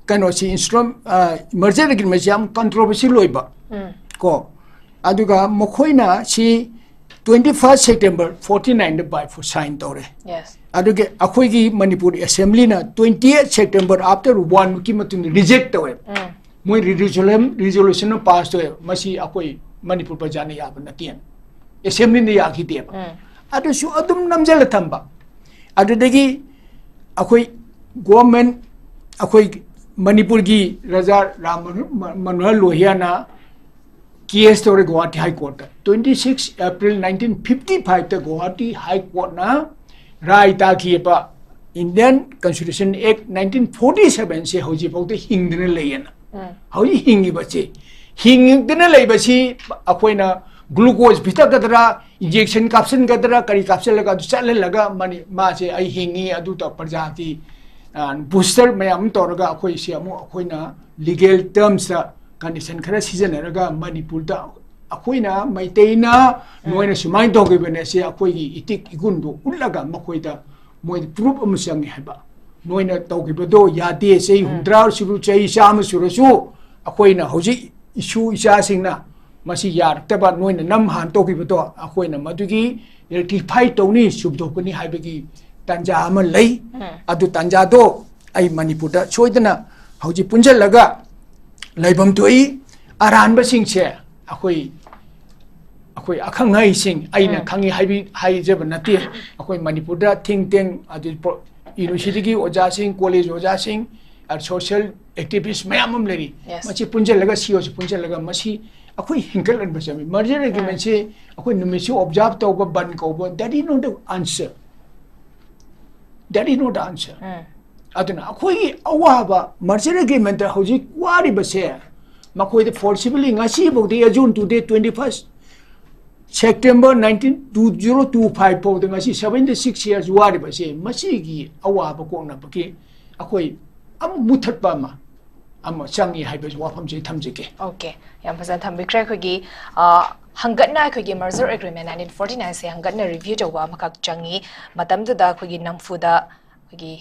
ꯀꯩꯅꯣꯁꯤ instrument, ꯑ, merger agreement ꯁꯤ ꯌꯥꯝ controversial ꯑꯣꯏꯕ꯫ ꯎꯝ꯫ ꯀꯣ꯫ ꯑꯗꯨꯒ ꯃꯈꯣꯏꯅ ꯁꯤ twenty first September forty nine the by force sign ꯇꯧꯔꯦ꯫ Yes꯫ ꯑꯗꯨꯒ ꯑꯩꯈꯣꯏꯒꯤ ꯃꯅꯤꯄꯨꯔ assembly ꯅ twenty eight September after one week ꯀꯤ ꯃꯇꯨꯡꯗ reject ꯇꯧꯋꯦ꯫ ꯎꯝ꯫ ꯃꯣꯏ resolution, resolution ꯑꯃ pass ꯇꯧꯋꯦ, ꯃꯁꯤ ꯑꯩꯈꯣꯏ ꯃꯅꯤꯄꯨꯔ ꯄ꯭ꯔꯖꯥꯅ ꯌꯥꯕ ꯅꯠꯇꯦꯅ꯫ Assembly ꯅ ꯌꯥꯈꯤꯗꯦꯕ꯫ ꯎꯝ꯫ ꯑꯗꯨꯁꯨ ꯑꯗꯨꯝ ꯅꯝꯖꯜꯂ ꯊꯝꯕ꯫ ꯑꯗꯨꯗꯒꯤ ꯑꯩꯈꯣꯏ government, ꯑꯩꯈꯣꯏ ꯃꯅꯤꯄꯨꯔꯒꯤ ꯔꯥꯖꯥ ꯔꯥꯝ ꯃꯅꯣ-, ꯃꯅꯣꯍꯔ ꯂꯣꯍꯤꯌꯥꯅ case ꯇꯧꯔꯦ ꯒꯨꯋꯥꯍꯥꯇꯤ High Court ꯇ꯫ Twenty six April nineteen fifty five ꯇ ꯒꯨꯋꯥꯍꯥꯇꯤ High Court ꯅ ꯔꯥꯏ ꯇꯥꯈꯤꯕ Indian Constitution Act nineteen forty seven ꯁꯦ ꯍꯧꯖꯤꯛꯐꯥꯎꯗ ꯍꯤꯡꯗꯅ ꯂꯩꯌꯦꯅ꯫ ꯎꯝ꯫ ꯍꯧꯖꯤꯛ ꯍꯤꯡꯉꯤꯕꯁꯤ, ꯍꯤꯡꯗꯅ ꯂꯩꯕꯁꯤ ꯑꯩꯈꯣꯏꯅ glucose ꯄꯤꯊꯛꯀꯗ꯭ꯔꯥ, injection ꯀꯥꯞꯁꯤꯟꯒꯗ꯭ꯔꯥ, ꯀꯔꯤ ꯀꯥꯞꯁꯤꯜꯂꯒ ꯑꯗꯨ ꯆꯠꯍꯜꯂꯒ ꯃꯅꯤ-, ꯃꯥꯁꯦ ꯑꯩ ꯍꯤꯡꯉꯤ, ꯑꯗꯨ ꯇꯧ-, ꯄ꯭ꯔꯖꯥꯒꯤ, ꯑ, booster ꯃꯌꯥꯝ ꯑꯃ ꯇꯧꯔꯒ ꯑꯩꯈꯣꯏꯁꯦ ꯑꯃꯨꯛ ꯑꯩꯈꯣꯏꯅ legal terms ꯇ condition ꯈꯔ ꯁꯤꯖꯤꯟꯅꯔꯒ ꯃꯅꯤꯄꯨꯔꯗ ꯑꯩꯈꯣꯏꯅ ꯃꯩꯇꯩꯅ ꯎꯝ꯫ ꯅꯣꯏꯅ ꯁꯨꯃꯥꯏꯅ ꯇꯧꯈꯤꯕꯅꯦ ꯁꯤ ꯑꯩꯈꯣꯏꯒꯤ ꯏꯇꯤꯛ ꯏꯒꯨꯟꯗꯣ ꯎꯠꯂꯒ ꯃꯈꯣꯏꯗ ꯃꯣꯏꯗ proof ꯑꯃ ꯆꯪꯉꯦ ꯍꯥꯏꯕ꯫ ꯅꯣꯏꯅ ꯇꯧꯈꯤꯕꯗꯣ ꯌꯥꯗꯦ, ꯆꯍꯤ ꯎꯝ꯫ ꯍꯨꯝꯗ꯭ꯔꯥ ꯁꯨꯔꯨ, ꯆꯍꯤ ꯆꯥꯝꯃ ꯁꯨꯔꯁꯨ ꯑꯩꯈꯣꯏꯅ ꯍꯧꯖꯤꯛ ꯏꯁꯨ ꯏꯆꯥꯁꯤꯡꯅ ꯃꯁꯤ ꯌꯥꯔꯛꯇꯕ, ꯅꯣꯏꯅ ꯅꯝ ꯍꯥꯟ ꯇꯧꯈꯤꯕꯗꯣ ꯑꯩꯈꯣꯏꯅ ꯃꯗꯨꯒꯤ rectify ꯇꯧꯅꯤ, ꯆꯨꯝꯊꯣꯛꯀꯅꯤ ꯍꯥꯏꯕꯒꯤ ꯇꯥꯟꯖꯥ ꯑꯃ ꯂꯩ꯫ ꯑꯗꯨ ꯇꯥꯟꯖꯥꯗꯣ ꯑꯩ ꯃꯅꯤꯄꯨꯔꯗ ꯁꯣꯏꯗꯅ ꯍꯧꯖꯤꯛ ꯄꯨꯟꯁꯤꯜꯂꯒ ꯂꯩꯐꯝ ꯊꯣꯛꯏ꯫ ꯑꯔꯥꯟꯕꯁꯤꯡꯁꯦ ꯑꯩꯈꯣꯏ ꯑꯩꯈꯣꯏ ꯑꯈꯪ ꯑꯍꯩꯁꯤꯡ, ꯑꯩꯅ ꯈꯪꯉꯤ ꯍꯥꯏꯕꯤ ꯍꯥꯏꯖꯕ ꯅꯠꯇꯦ꯫ ꯑꯩꯈꯣꯏ ꯃꯅꯤꯄꯨꯔꯗ think tank, ꯑꯗꯨ universityꯒꯤ ꯑꯣꯖꯥꯁꯤꯡ, college ꯑꯣꯖꯥꯁꯤꯡ, social activist ꯃꯌꯥꯝ ꯑꯃ ꯂꯩꯔꯤ꯫ Yes. ꯃꯁꯤ ꯄꯨꯟꯁꯤꯜꯂꯒ, ꯁꯤ ꯑꯣꯁꯤ ꯄꯨꯟꯁꯤꯜꯂꯒ ꯃꯁꯤ ꯑꯩꯈꯣꯏ ꯍꯤꯡꯒꯠꯍꯟꯕ ꯆꯪꯏ꯫ Merger agreementꯁꯤ ꯑꯩꯈꯣꯏ ꯅꯨꯃꯤꯠꯁꯨ observe ꯇꯧꯕ, ꯕꯟ ꯀꯧꯕ, that is not the answer. That is not the answer. ꯑꯗꯨꯅ ꯑꯩꯈꯣꯏꯒꯤ ꯑꯋꯥꯕ merger agreement ꯍꯧꯖꯤꯛ ꯋꯥꯔꯤꯕꯁꯦ, ꯃꯈꯣꯏꯗ forcibly ꯉꯁꯤꯐꯥꯎꯗꯤ, as on today, twenty first September nineteen, two zero two five ꯐꯥꯎꯗ ꯉꯁꯤ seventy six years ꯋꯥꯔꯤꯕꯁꯦ, ꯃꯁꯤꯒꯤ ꯑꯋꯥꯕ ꯀꯣꯛꯅꯕꯒꯤ ꯑꯩꯈꯣꯏ ꯑꯃ ꯃꯨꯊꯠꯄ ꯑꯃ, ꯑꯃ ꯆꯪꯏ ꯍꯥꯏꯕꯁꯤ ꯋꯥꯐꯝꯁꯤ ꯊꯝꯖꯒꯦ꯫ Okay, ꯌꯥꯝ ꯐꯖꯅ ꯊꯝꯕꯤꯈ꯭ꯔꯦ꯫ ꯑꯩꯈꯣꯏꯒꯤ, ꯑ, ꯍꯪꯒꯠꯅ ꯑꯩꯈꯣꯏꯒꯤ merger agreement nineteen forty nineꯁꯦ ꯍꯪꯒꯠꯅ review ꯇꯧꯕ ꯑꯃꯈꯛ ꯆꯪꯉꯤ꯫ ꯃꯇꯝꯗꯨꯗ ꯑꯩꯈꯣꯏꯒꯤ ꯅꯝꯐꯨꯗ ꯑꯩꯈꯣꯏꯒꯤ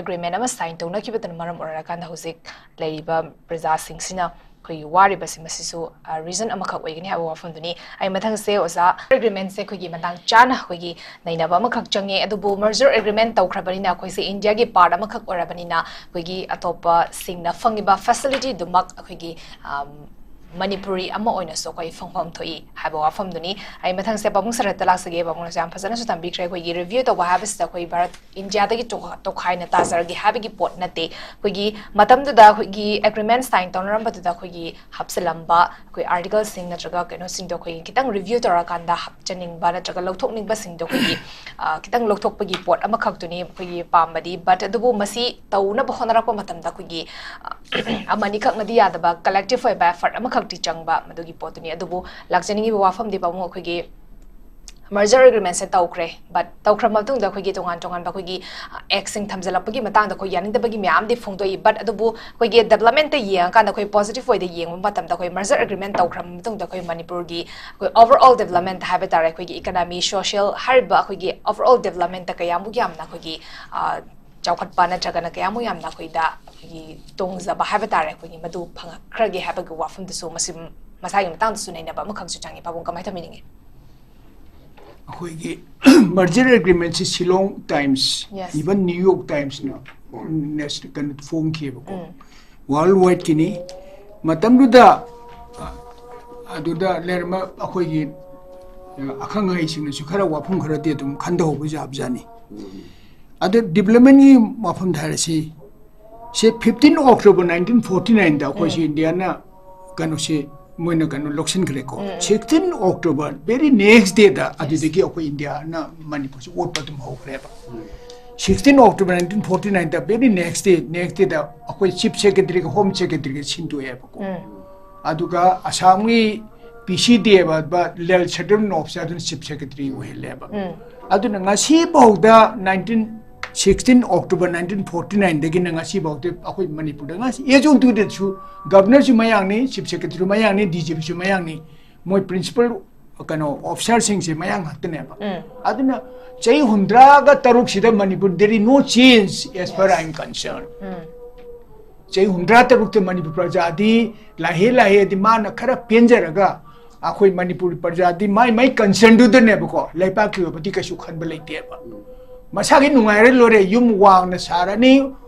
agreement ꯑꯃ sign ꯇꯧꯅꯈꯤꯕꯗꯨꯅ ꯃꯔꯝ ꯑꯣꯏꯔꯀꯥꯟꯗ ꯍꯧꯖꯤꯛ ꯂꯩꯔꯤꯕ ꯄ꯭ꯔꯖꯥꯁꯤꯡꯁꯤꯅ ꯑꯩꯈꯣꯏꯒꯤ ꯋꯥꯔꯤꯕꯁꯤ, ꯃꯁꯤꯁꯨ, ꯑ, reason ꯑꯃꯈꯛ ꯑꯣꯏꯒꯅꯤ ꯍꯥꯏꯕ ꯋꯥꯐꯝꯗꯨꯅꯤ꯫ ꯑꯩ ꯃꯊꯪꯁꯦ ꯑꯣꯖꯥ, agreementꯁꯦ ꯑꯩꯈꯣꯏꯒꯤ ꯃꯇꯥꯡ ꯆꯥꯅ ꯑꯩꯈꯣꯏꯒꯤ ꯅꯩꯅꯕ ꯑꯃꯈꯛ ꯆꯪꯉꯦ꯫ ꯑꯗꯨꯕꯨ merger agreement ꯇꯧꯈ꯭ꯔꯕꯅꯤꯅ ꯑꯩꯈꯣꯏꯁꯦ ꯏꯟꯗꯤꯌꯥꯒꯤ part ꯑꯃꯈꯛ ꯑꯣꯏꯔꯕꯅꯤꯅ ꯑꯩꯈꯣꯏꯒꯤ ꯑꯇꯣꯞꯄꯁꯤꯡꯅ ꯐꯪꯉꯤꯕ facilityꯗꯨꯃꯛ ꯑꯩꯈꯣꯏꯒꯤ, ꯑꯝ, ꯃꯅꯤꯄꯨꯔꯤ ꯑꯃ ꯑꯣꯏꯅꯁꯨ ꯑꯩꯈꯣꯏ ꯐꯪꯐꯝ ꯊꯣꯛꯏ ꯍꯥꯏꯕ ꯋꯥꯐꯝꯗꯨꯅꯤ꯫ ꯑꯩ ꯃꯊꯪꯁꯦ ꯄꯥꯕꯨꯡ ꯁꯔꯠꯇ ꯂꯥꯛꯆꯒꯦ꯫ ꯄꯥꯕꯨꯡꯅꯁꯨ ꯌꯥꯝ ꯐꯖꯅꯁꯨ ꯇꯝꯕꯤꯈ꯭ꯔꯦ꯫ ꯑꯩꯈꯣꯏꯒꯤ review ꯇꯧꯕ ꯍꯥꯏꯕꯁꯤꯗ ꯑꯩꯈꯣꯏ ꯚꯥꯔꯠ ꯏꯟꯗꯤꯌꯥꯗꯒꯤ ꯇꯣꯈꯥ-, ꯇꯣꯈꯥꯏꯅ ꯇꯥꯖꯔꯒꯦ ꯍꯥꯏꯕꯒꯤ ꯄꯣꯠ ꯅꯠꯇꯦ꯫ ꯑꯩꯈꯣꯏꯒꯤ ꯃꯇꯝꯗꯨꯗ ꯑꯩꯈꯣꯏꯒꯤ agreement sign ꯇꯧꯅꯔꯝꯕꯗꯨꯗ ꯑꯩꯈꯣꯏꯒꯤ ꯍꯥꯞꯆꯤꯜꯂꯝꯕ ꯑꯩꯈꯣꯏ articleꯁꯤꯡ ꯅꯠꯇ꯭ꯔꯒ ꯀꯩꯅꯣꯁꯤꯡꯗꯣ ꯑꯩꯈꯣꯏꯒꯤ ꯈꯤꯇꯪ review ꯇꯧꯔꯀꯥꯟꯗ ꯍꯥꯞꯆꯅꯤꯡꯕ ꯅꯠꯇ꯭ꯔꯒ ꯂꯧꯊꯣꯛꯅꯤꯡꯕꯁꯤꯡꯗꯣ ꯑꯩꯈꯣꯏꯒꯤ, ꯑ, ꯈꯤꯇꯪ ꯂꯧꯊꯣꯛꯄꯒꯤ ꯄꯣꯠ ꯑꯃꯈꯛꯇꯨꯅꯤ ꯑꯩꯈꯣꯏꯒꯤ ꯄꯥꯝꯕꯗꯤ꯫ But ꯑꯗꯨꯕꯨ ꯃꯁꯤ ꯇꯧꯅꯕ ꯍꯣꯠꯅꯔꯛꯄ ꯃꯇꯝꯗ ꯑꯩꯈꯣꯏꯒꯤ, ꯑ, ꯑꯃꯅꯤꯈꯛꯅꯗꯤ ꯌꯥꯗꯕ, collective ꯑꯣꯏꯕ effort ꯑꯃꯈꯛꯇꯤ ꯆꯪꯕ ꯃꯗꯨꯒꯤ ꯄꯣꯠꯇꯨꯅꯤ꯫ ꯑꯗꯨꯕꯨ ꯂꯥꯛꯆꯅꯤꯡꯉꯤꯕ ꯋꯥꯐꯝꯗꯤ ꯄꯥꯕꯨꯡ ꯑꯩꯈꯣꯏꯒꯤ merger agreementꯁꯦ ꯇꯧꯈ꯭ꯔꯦ, but ꯇꯧꯈ꯭ꯔ ꯃꯇꯨꯡꯗ ꯑꯩꯈꯣꯏꯒꯤ ꯇꯣꯉꯥꯟ ꯇꯣꯉꯥꯟꯕ ꯑꯩꯈꯣꯏꯒꯤ, ꯑ, actꯁꯤꯡ ꯊꯝꯖꯤꯜꯂꯛꯄꯒꯤ ꯃꯇꯥꯡꯗ ꯑꯩꯈꯣꯏ ꯌꯥꯅꯤꯡꯗꯕꯒꯤ ꯃꯌꯥꯝꯗꯤ ꯐꯣꯡꯗꯣꯛꯏ꯫ But ꯑꯗꯨꯕꯨ ꯑꯩꯈꯣꯏꯒꯤ developmentꯇ ꯌꯦꯡꯉꯀꯥꯟꯗ ꯑꯩꯈꯣꯏ positive wayꯗ ꯌꯦꯡꯕ ꯃꯇꯝꯗ ꯑꯩꯈꯣꯏ merger agreement ꯇꯧꯈ꯭ꯔ ꯃꯇꯨꯡꯗ ꯑꯩꯈꯣꯏ ꯃꯅꯤꯄꯨꯔꯒꯤ ꯑꯩꯈꯣꯏ overall development ꯍꯥꯏꯕ ꯇꯥꯔꯦ, ꯑꯩꯈꯣꯏꯒꯤ economy, social ꯍꯥꯏꯔꯤꯕ ꯑꯩꯈꯣꯏꯒꯤ overall developmentꯇ ꯀꯌꯥꯃꯨꯛ ꯌꯥꯝꯅ ꯑꯩꯈꯣꯏꯒꯤ, ꯑ, ꯆꯥꯎꯈꯠꯄ ꯅꯠꯇ꯭ꯔꯒꯅ ꯀꯌꯥꯃꯨꯛ ꯌꯥꯝꯅ ꯑꯩꯈꯣꯏꯗ ꯑꯩꯈꯣꯏꯒꯤ ꯇꯣꯡꯖꯕ ꯍꯥꯏꯕ ꯇꯥꯔꯦ, ꯑꯩꯈꯣꯏꯒꯤ ꯃꯗꯨ ꯐꯪꯉꯛꯈ꯭ꯔꯒꯦ ꯍꯥꯏꯕꯒꯤ ꯋꯥꯐꯝꯗꯨꯁꯨ ꯃꯁꯤ ꯃꯁꯥꯒꯤ ꯃꯇꯥꯡꯗꯁꯨ ꯅꯩꯅꯕ ꯑꯃꯈꯛꯁꯨ ꯆꯪꯉꯤ꯫ ꯄꯥꯕꯨꯡ, ꯀꯃꯥꯏꯅ ꯊꯝꯕꯤꯅꯤꯡꯉꯤ? ꯑꯩꯈꯣꯏꯒꯤ ꯃꯔꯖꯔ ꯑꯦꯒ꯭ꯔꯤꯃꯦꯟꯁꯤ Shillong Times, Yes. Even New York ꯇꯥꯏꯝꯁꯅ ꯀꯩꯅꯣ ꯐꯣꯡꯈꯤꯕꯀꯣ, ꯎꯝ. ꯋꯥꯔꯜ ꯋꯥꯏꯗꯀꯤꯅꯤ꯫ ꯃꯇꯝꯗꯨꯗ ꯑꯗꯨꯗ ꯂꯩꯔꯝꯕ ꯑꯩꯈꯣꯏꯒꯤ ꯑꯈꯪ ꯑꯍꯩꯁꯤꯡꯅꯁꯨ ꯈꯔ ꯋꯥꯐꯝ ꯈꯔꯗꯤ ꯑꯗꯨꯝ ꯈꯟꯊꯍꯧꯕ ꯌꯥꯕꯖꯥꯠꯅꯤ꯫ ꯑꯗ ꯗꯤꯕ꯭ꯂꯞꯃꯦꯟꯒꯤ ꯋꯥꯐꯝꯗ ꯍꯥꯏꯔꯁꯤ, ꯁꯦ ꯐꯤꯐꯇꯤꯟ ꯑꯣꯛꯇꯣꯕꯔ ꯅꯥꯏꯟꯇꯤꯟ ꯐꯣꯔꯇꯤ ꯅꯥꯏꯟꯗ ꯑꯩꯈꯣꯏꯁꯤ ꯏꯟꯗꯤꯌꯥꯅ ꯀꯩꯅꯣꯁꯦ ꯃꯣꯏꯅ ꯀꯩꯅꯣ ꯂꯧꯁꯤꯟꯈ꯭ꯔꯦꯀꯣ꯫ ꯁꯤꯛꯁꯇꯤꯟ ꯑꯣꯛꯇꯣꯕꯔ, ꯚꯦꯔꯤ ꯅꯦꯛꯁ ꯗꯦꯗ ꯑꯗꯨꯗꯒꯤ ꯑꯩꯈꯣꯏ ꯏꯟꯗꯤꯌꯥꯅ ꯃꯅꯤꯄꯨꯔꯁꯦ ꯑꯣꯠꯄ ꯑꯗꯨꯝ ꯍꯧꯈ꯭ꯔꯦꯕ꯫ ꯁꯤꯛꯁꯇꯤꯟ ꯑꯣꯛꯇꯣꯕꯔ ꯅꯥꯏꯟꯇꯤꯟ ꯐꯣꯔꯇꯤ ꯅꯥꯏꯟꯗ, ꯚꯦꯔꯤ ꯅꯦꯛꯁ ꯗꯦ, ꯅꯦꯛꯁ ꯗꯦꯗ ꯑꯩꯈꯣꯏ ꯆꯤꯐ ꯁꯦꯀ꯭ꯔꯦꯇꯔꯤꯒ ꯍꯣꯝ ꯁꯦꯀ꯭ꯔꯦꯇꯔꯤꯒ ꯁꯤꯟꯗꯣꯛꯑꯦꯕꯀꯣ꯫ ꯑꯗꯨꯒ ꯑꯁꯥꯝꯒꯤ ꯄꯤ ꯁꯤ ꯗꯦꯕ ꯂꯦꯜ ꯁꯦꯇꯜꯃꯦꯟ ꯑꯣꯐꯤꯁꯥꯔ ꯑꯗꯨꯅ ꯆꯤꯐ ꯁꯦꯀ꯭ꯔꯦꯇꯔꯤ ꯑꯣꯏꯍꯜꯂꯦꯕ꯫ ꯑꯗꯨꯅ ꯉꯁꯤꯐꯥꯎꯗ nineteen sixteen October nineteen forty ꯅꯥꯏꯟꯗꯒꯤꯅ ꯉꯁꯤꯐꯥꯎꯗ ꯑꯩꯈꯣꯏ ꯃꯅꯤꯄꯨꯔꯗ ꯉꯁꯤ ꯑꯦꯖ ꯑꯣꯟ ꯇꯨꯗꯦꯠꯁꯨ ꯒꯕꯅꯔꯁꯨ ꯃꯌꯥꯡꯅꯤ, ꯆꯤꯐ ꯁꯦꯀ꯭ꯔꯦꯇꯔꯤꯁꯨ ꯃꯌꯥꯡꯅꯤ, ꯗꯤ ꯖꯤ ꯄꯤꯁꯨ ꯃꯌꯥꯡꯅꯤ, ꯃꯣꯏ ꯄ꯭ꯔꯤꯟꯁꯤꯄꯜ ꯀꯩꯅꯣ ꯑꯣꯐꯤꯁꯥꯔꯁꯤꯡꯁꯦ ꯃꯌꯥꯡ ꯉꯥꯛꯇꯅꯦꯕ꯫ ꯑꯗꯨꯅ ꯆꯍꯤ ꯍꯨꯝꯗ꯭ꯔꯥꯒ ꯇꯔꯨꯛꯁꯤꯗ Manipur there is no change as far I am concerned꯫ ꯆꯍꯤ ꯍꯨꯝꯗ꯭ꯔꯥ ꯇꯔꯨꯛꯇ ꯃꯅꯤꯄꯨꯔ ꯄ꯭ꯔꯖꯥꯗꯤ ꯂꯥꯏꯍꯦ ꯂꯥꯏꯍꯦꯗꯤ ꯃꯥꯅ ꯈꯔ ꯄꯦꯟꯖꯔꯒ ꯑꯩꯈꯣꯏ ꯃꯅꯤꯄꯨꯔ ꯄ꯭ꯔꯖꯥꯗꯤ ꯃꯥꯏ ꯃꯥꯏ ꯀꯟꯁꯔꯟꯗꯨꯗꯅꯦꯕꯀꯣ, ꯂꯩꯄꯥꯛꯀꯤ ꯑꯣꯏꯕꯗꯤ ꯀꯩꯁꯨ ꯈꯟꯕ ꯂꯩꯇꯦꯕ꯫ ꯃꯁꯥꯒꯤ ꯅꯨꯡꯉꯥꯏꯔ ꯂꯣꯏꯔꯦ, ꯌꯨꯝ ꯋꯥꯡꯅ ꯁꯥꯔꯅꯤ,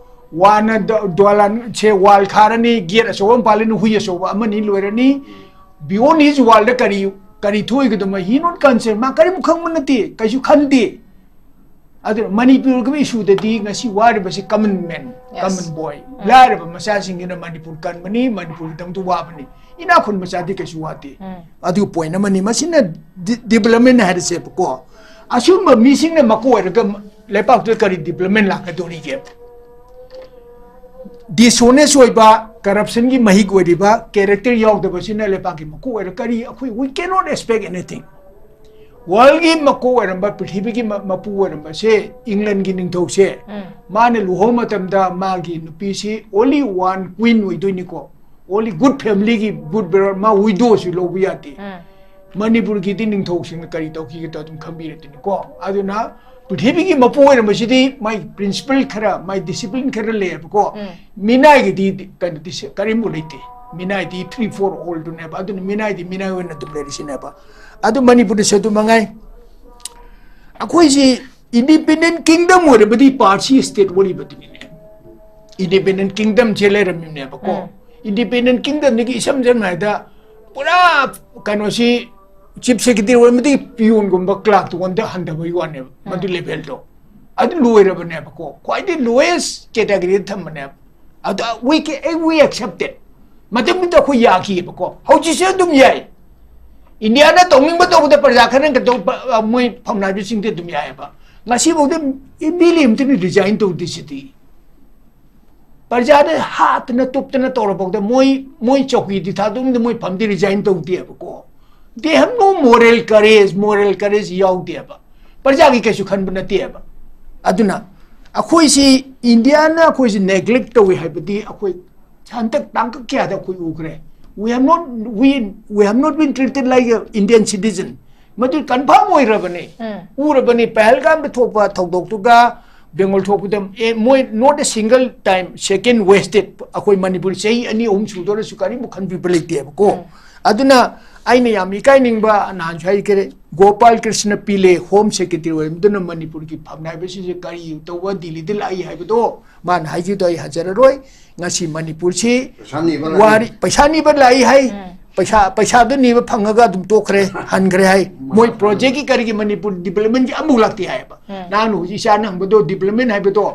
ꯋꯥꯅ ꯗ- ꯗꯣꯂꯥꯟꯁꯦ ꯋꯥꯜ ꯈꯥꯔꯅꯤ, ꯒꯦꯠ ꯑꯆꯧꯕ ꯑꯃ ꯄꯥꯜꯂꯅꯤ, ꯍꯨꯏ ꯑꯆꯧꯕ ꯑꯃꯅꯤ ꯂꯣꯏꯔꯅꯤ꯫ Beyond his wallꯗ ꯀꯔꯤ ꯀꯔꯤ ꯊꯣꯛꯏꯒꯗꯕ he not concern, ꯃꯥ ꯀꯔꯤꯝ ꯈꯪꯕ ꯅꯠꯇꯦ, ꯀꯩꯁꯨ ꯈꯟꯗꯦ꯫ ꯑꯗꯨꯅ ꯃꯅꯤꯄꯨꯔꯒꯤ ꯏꯁꯨꯗꯗꯤ ꯉꯁꯤ ꯋꯥꯔꯤꯕꯁꯤ common man, Yes. Common boy꯫ ꯂꯥꯏꯔꯕ ꯃꯆꯥꯁꯤꯡꯁꯤꯅ ꯃꯅꯤꯄꯨꯔ ꯀꯟꯕꯅꯤ, ꯃꯅꯤꯄꯨꯔꯒꯤꯗꯃꯛꯇ ꯋꯥꯕꯅꯤ꯫ ꯏꯅꯥꯛ ꯈꯨꯟꯕ ꯃꯆꯥꯗꯤ ꯀꯩꯁꯨ ꯋꯥꯗꯦ꯫ ꯑꯗꯨ ꯄꯣꯏꯟ ꯑꯃꯅꯤ꯫ ꯃꯁꯤꯅ ꯗꯤ- ꯗꯤꯕꯂꯞꯃꯦꯟ ꯍꯥꯏꯔꯁꯦꯕꯀꯣ꯫ ꯑꯁꯤꯒꯨꯝꯕ ꯃꯤꯁꯤꯡꯅ ꯃꯀꯣꯛ ꯑꯣꯏꯔꯒ ꯂꯩꯄꯥꯛꯇꯨꯗ ꯀꯔꯤ ꯗꯤꯕꯂꯞꯃꯦꯟ ꯂꯥꯛꯀꯗꯧꯔꯤꯒꯦ? ꯗꯤꯁꯑꯣꯅꯦꯁ ꯑꯣꯏꯕ, ꯀꯔꯞꯁꯟꯒꯤ ꯃꯍꯤꯛ ꯑꯣꯏꯔꯤꯕ ꯀꯦꯔꯦꯛꯇꯔ ꯌꯥꯎꯗꯕꯁꯤꯅ ꯂꯩꯄꯥꯛꯀꯤ ꯃꯀꯣꯛ ꯑꯣꯏꯔ ꯀꯔꯤ ꯑꯩꯈꯣꯏ we cannot expect anything꯫ ꯋꯥꯔꯜꯒꯤ ꯃꯀꯣꯛ ꯑꯣꯏꯔꯝꯕ, ꯄ꯭ꯔꯤꯊꯤꯕꯤꯒꯤ ꯃ- ꯃꯄꯨ ꯑꯣꯏꯔꯝꯕꯁꯦ, ꯏꯪꯂꯦꯟꯒꯤ ꯅꯤꯡꯊꯧꯁꯦ, ꯃꯥꯅ ꯂꯨꯍꯣꯡꯕ ꯃꯇꯝꯗ ꯃꯥꯒꯤ ꯅꯨꯄꯤꯁꯤ only one queen ꯑꯣꯏꯗꯣꯏꯅꯤꯀꯣ, only good familyꯒꯤ good bride, ꯃꯥ ꯋꯤꯗꯣꯁꯨ ꯂꯧꯕ ꯌꯥꯗꯦ꯫ ꯃꯅꯤꯄꯨꯔꯒꯤꯗꯤ ꯅꯤꯡꯊꯧꯁꯤꯡꯅ ꯀꯔꯤ ꯇꯧꯈꯤꯒꯦꯗꯣ ꯑꯗꯨꯝ ꯈꯪꯕꯤꯔꯗꯨꯅꯤꯀꯣ꯫ ꯑꯗꯨꯅ ꯄ꯭ꯔꯤꯊꯤꯕꯤꯒꯤ ꯃꯄꯨ ꯑꯣꯏꯔꯝꯕꯁꯤꯗꯤ ꯃꯥꯏ principle ꯈꯔ, ꯃꯥꯏ discipline ꯈꯔ ꯂꯩꯌꯦꯕꯀꯣ꯫ ꯎꯝ꯫ ꯃꯤꯅꯥꯏꯒꯤꯗꯤ ꯀꯩꯅꯣꯗꯤ ꯁꯦ-, ꯀꯔꯤꯝꯕꯨ ꯂꯩꯇꯦ꯫ ꯃꯤꯅꯥꯏꯗꯤ three for all ꯗꯨꯅꯦꯕ꯫ ꯑꯗꯨꯅ ꯃꯤꯅꯥꯏꯗꯤ ꯃꯤꯅꯥꯏ ꯑꯣꯏꯅ ꯑꯗꯨꯝ ꯂꯩꯔꯤꯁꯤꯅꯦꯕ꯫ ꯑꯗꯨ ꯃꯅꯤꯄꯨꯔꯗꯁꯨ ꯑꯗꯨ ꯃꯉꯥꯏ꯫ ꯑꯩꯈꯣꯏꯁꯤ independent kingdom ꯑꯣꯏꯔꯕꯗꯤ ꯄꯥꯔꯁꯤ state ꯑꯣꯜꯂꯤꯕꯗꯨꯅꯤꯅꯦ꯫ Independent kingdom ꯁꯦ ꯂꯩꯔꯝꯃꯤꯕꯅꯦꯕꯀꯣ꯫ ꯎꯝ꯫ Independent kingdom ꯗꯒꯤ ꯏꯁꯝ ꯁꯝꯅ ꯍꯥꯏꯗ ꯄꯨꯔꯥ ꯀꯩꯅꯣꯁꯤ chief secretary ꯑꯣꯏꯔꯝꯕꯗꯒꯤ peon ꯒꯨꯝꯕ clerk ꯇꯣꯟꯗ ꯍꯟꯊꯕꯒꯤ ꯋꯥꯅꯦꯕ꯫ ꯎꯝ꯫ ꯃꯗꯨ level ꯗꯣ꯫ ꯑꯗꯨ ꯂꯣꯏꯔꯕꯅꯦꯕꯀꯣ꯫ ꯈ꯭ꯋꯥꯏꯗꯒꯤ lowest category ꯗ ꯊꯝꯕꯅꯦꯕ꯫ ꯑꯗ we can, we accept it꯫ ꯃꯇꯝꯗꯨꯗ ꯑꯩꯈꯣꯏ ꯌꯥꯈꯤꯑꯕꯀꯣ꯫ ꯍꯧꯖꯤꯛꯁꯨ ꯑꯗꯨꯝ ꯌꯥꯏ꯫ ꯏꯟꯗꯤꯌꯥꯅ ꯇꯧꯅꯤꯡꯕ ꯇꯧꯕꯗ ꯄ꯭ꯔꯖꯥ ꯈꯔꯅ ꯀꯩꯗꯧ-, ꯄ-, ꯑ, ꯃꯣꯏ ꯐꯝꯅꯥꯏꯕꯁꯤꯡꯗꯤ ꯑꯗꯨꯝ ꯌꯥꯏꯑꯕ꯫ ꯉꯁꯤꯐꯥꯎꯗ MLA ꯑꯃꯇꯅ resign ꯇꯧꯗꯦ ꯁꯤꯗꯤ꯫ ꯄ꯭ꯔꯖꯥꯗ ꯍꯥꯠꯇꯅ ꯇꯨꯞꯇꯅ ꯇꯧꯔꯐꯥꯎꯗ ꯃꯣꯏ, ꯃꯣꯏ ꯆꯧꯀꯤꯗꯤ ꯊꯥꯗꯣꯛꯅꯤꯡꯗꯦ, ꯃꯣꯏ ꯐꯝꯗꯤ resign ꯇꯧꯗꯦꯕꯀꯣ꯫ They have no moral courage, moral courage ꯌꯥꯎꯗꯦꯕ꯫ ꯄ꯭ꯔꯖꯥꯒꯤ ꯀꯩꯁꯨ ꯈꯟꯕ ꯅꯠꯇꯦꯕ꯫ ꯑꯗꯨꯅ ꯑꯩꯈꯣꯏꯁꯤ ꯏꯟꯗꯤꯌꯥꯅ ꯑꯩꯈꯣꯏꯁꯤ neglect ꯇꯧꯏ ꯍꯥꯏꯕꯗꯤ ꯑꯩꯈꯣꯏ ꯍꯟꯗꯛ ꯇꯥꯡꯀꯛ ꯀꯌꯥꯗ ꯑꯩꯈꯣꯏ ꯎꯈ꯭ꯔꯦ꯫ We have not, we, we have not been treated like a Indian citizen꯫ ꯃꯗꯨ confirm ꯑꯣꯏꯔꯕꯅꯤ꯫ ꯎꯝ꯫ ꯎꯔꯕꯅꯤ, ꯄꯍꯜꯒꯥꯝꯗ ꯊꯣꯛꯄ ꯊꯧꯗꯣꯛꯇꯨꯒ ꯕꯦꯡꯒꯣꯜ ꯊꯣꯛꯄꯗ, ꯑꯦ, ꯃꯣꯏ not a single time second wasted꯫ ꯑꯩꯈꯣꯏ ꯃꯅꯤꯄꯨꯔ ꯆꯍꯤ ꯑꯅꯤ ꯑꯍꯨꯝ ꯁꯨꯗꯧꯔꯁꯨ ꯀꯔꯤꯝꯕꯨ ꯈꯟꯕꯤꯕ ꯂꯩꯇꯦꯕꯀꯣ꯫ ꯎꯝ꯫ ꯑꯗꯨꯅ ꯑꯩꯅ ꯌꯥꯝ ꯏꯀꯥꯏꯅꯤꯡꯕ, ꯅꯍꯥꯟꯁꯨ ꯍꯥꯏꯈ꯭ꯔꯦ, ꯒꯣꯄꯥꯜ ꯀ꯭ꯔꯤꯁꯅ ꯄꯤꯂꯦ Home Secretary ꯑꯣꯏꯔꯝꯗꯨꯅ ꯃꯅꯤꯄꯨꯔꯒꯤ ꯐꯝꯅꯥꯏꯕꯁꯤꯡꯁꯦ ꯀꯔꯤ ꯇꯧꯕ ꯗꯤꯜꯂꯤꯗ ꯂꯥꯛꯏ ꯍꯥꯏꯕꯗꯣ ꯃꯥꯅ ꯍꯥꯏꯈꯤꯕꯗꯣ ꯑꯩ ꯍꯟꯖꯔꯔꯣꯏ꯫ ꯉꯁꯤ ꯃꯅꯤꯄꯨꯔꯁꯤ ꯄꯩꯁꯥ ꯅꯤꯕ ꯂꯥꯛꯏ꯫ ꯋꯥꯔꯤ, ꯄꯩꯁꯥ ꯅꯤꯕ ꯂꯥꯛꯏ ꯍꯥꯏ꯫ ꯎꯝ꯫ ꯄꯩꯁꯥ, ꯄꯩꯁꯥꯗꯨ ꯅꯤꯕ ꯐꯪꯉꯒ ꯑꯗꯨꯝ ꯇꯣꯛꯈ꯭ꯔꯦ, ꯍꯟꯈ꯭ꯔꯦ ꯍꯥꯏ꯫ ꯃꯣꯏ project ꯀꯤ ꯀꯔꯤꯒꯤ ꯃꯅꯤꯄꯨꯔ development ꯀꯤ ꯑꯃꯨꯛ ꯂꯥꯛꯇꯦ ꯍꯥꯏꯌꯦꯕ꯫ ꯎꯝ꯫ ꯅꯍꯥꯟ ꯍꯧꯖꯤꯛ ꯏꯆꯥꯅ ꯍꯪꯕꯗꯣ development ꯍꯥꯏꯕꯗꯣ,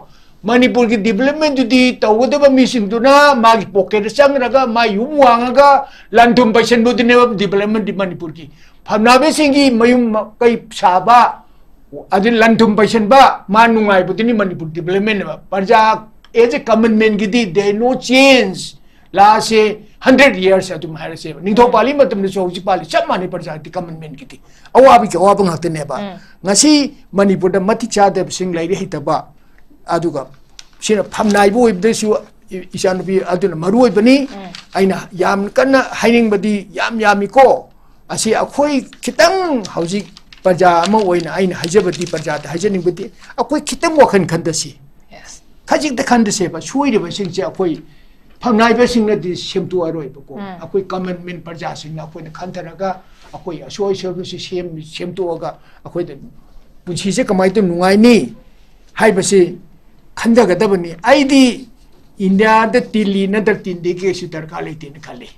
ꯃꯅꯤꯄꯨꯔꯒꯤ development ꯇꯨꯗꯤ ꯇꯧꯒꯗꯕ ꯃꯤꯁꯤꯡꯗꯨꯅ ꯃꯥꯒꯤ pocket ꯇ ꯆꯪꯈ꯭ꯔꯒ ꯃꯥ ꯌꯨꯝ ꯋꯥꯡꯉꯒ ꯂꯟ ꯊꯨꯝ ꯄꯩꯁꯟꯕꯗꯨꯅꯦꯕ development ꯇꯤ ꯃꯅꯤꯄꯨꯔꯒꯤ꯫ ꯐꯝꯅꯥꯕꯁꯤꯡꯒꯤ ꯃꯌꯨꯝ ꯃꯀꯩ ꯁꯥꯕ, ꯑꯗꯨ ꯂꯟ ꯊꯨꯝ ꯄꯩꯁꯟꯕ, ꯃꯥ ꯅꯨꯡꯉꯥꯏꯕꯗꯨꯅꯤ ꯃꯅꯤꯄꯨꯔ development ꯅꯦꯕ꯫ ꯄ꯭ꯔꯖꯥ as a common man ꯒꯤꯗꯤ there no change꯫ Last say hundred years ꯑꯗꯨꯝ ꯍꯥꯏꯔꯁꯦꯕ꯫ ꯅꯤꯡꯊꯧ ꯄꯥꯜꯂꯤ ꯃꯇꯝꯗꯁꯨ ꯍꯧꯖꯤꯛ ꯄꯥꯜꯂꯤ ꯆꯞ ꯃꯥꯟꯅꯩ ꯄ꯭ꯔꯖꯥꯒꯤꯗꯤ common man ꯒꯤꯗꯤ꯫ ꯑꯋꯥꯕꯒꯤ ꯑꯋꯥꯕ ꯉꯥꯛꯇꯅꯦꯕ꯫ ꯎꯝ꯫ ꯉꯁꯤ ꯃꯅꯤꯄꯨꯔꯗ ꯃꯇꯤꯛ ꯆꯥꯗꯕꯁꯤꯡ, ꯂꯥꯏꯔꯤꯛ ꯍꯩꯇꯕ, ꯑꯗꯨꯒ ꯁꯤꯅ ꯐꯝꯅꯥꯏꯕ ꯑꯣꯏꯕꯗꯁꯨ ꯏ-, ꯏꯆꯥꯅꯨꯄꯤ ꯑꯗꯨꯅ ꯃꯔꯨ ꯑꯣꯏꯕꯅꯤ꯫ ꯎꯝ꯫ ꯑꯩꯅ ꯌꯥꯝ ꯀꯟꯅ ꯍꯥꯏꯅꯤꯡꯕꯗꯤ ꯌꯥꯝ ꯌꯥꯝꯃꯤꯀꯣ꯫ ꯑꯁꯤ ꯑꯩꯈꯣꯏ ꯈꯤꯇꯪ ꯍꯧꯖꯤꯛ ꯄ꯭ꯔꯖꯥ ꯑꯃ ꯑꯣꯏꯅ ꯑꯩꯅ ꯍꯥꯏꯖꯕꯗꯤ, ꯄ꯭ꯔꯖꯥꯗ ꯍꯥꯏꯖꯅꯤꯡꯕꯗꯤ, ꯑꯩꯈꯣꯏ ꯈꯤꯇꯪ ꯋꯥꯈꯜ ꯈꯟꯗꯁꯤ꯫ Yes. ꯈꯖꯤꯛꯇ ꯈꯟꯗꯁꯦꯕ꯫ ꯁꯣꯏꯔꯤꯕꯁꯤꯡꯁꯦ ꯑꯩꯈꯣꯏ ꯐꯝꯅꯥꯏꯕꯁꯤꯡꯅꯗꯤ ꯁꯦꯝꯗꯣꯛꯑꯔꯣꯏꯕꯀꯣ꯫ ꯎꯝ. ꯑꯩꯈꯣꯏ common man ꯄ꯭ꯔꯖꯥꯁꯤꯡꯅ ꯑꯩꯈꯣꯏꯅ ꯈꯟꯊꯔꯒ ꯑꯩꯈꯣꯏ ꯑꯁꯣꯏ ꯑꯁꯣꯏꯕꯁꯤ ꯁꯦꯝ-, ꯁꯦꯝꯗꯣꯛꯑꯒ ꯑꯩꯈꯣꯏꯗ ꯄꯨꯟꯁꯤꯁꯦ ꯀꯃꯥꯏꯅ ꯇꯧ ꯅꯨꯡꯉꯥꯏꯅꯤ ꯍꯥꯏꯕꯁꯤ ꯈꯟꯊꯒꯗꯕꯅꯤ꯫ ꯑꯩꯗꯤ ꯏꯟꯗꯤꯌꯥꯗ ꯇꯤꯜꯂꯤ ꯅꯠꯇ꯭ꯔ ꯇꯤꯟꯗꯦ ꯀꯩꯁꯨ ꯗꯔꯀꯥꯔ ꯂꯩꯇꯦꯅ ꯈꯜꯂꯤ꯫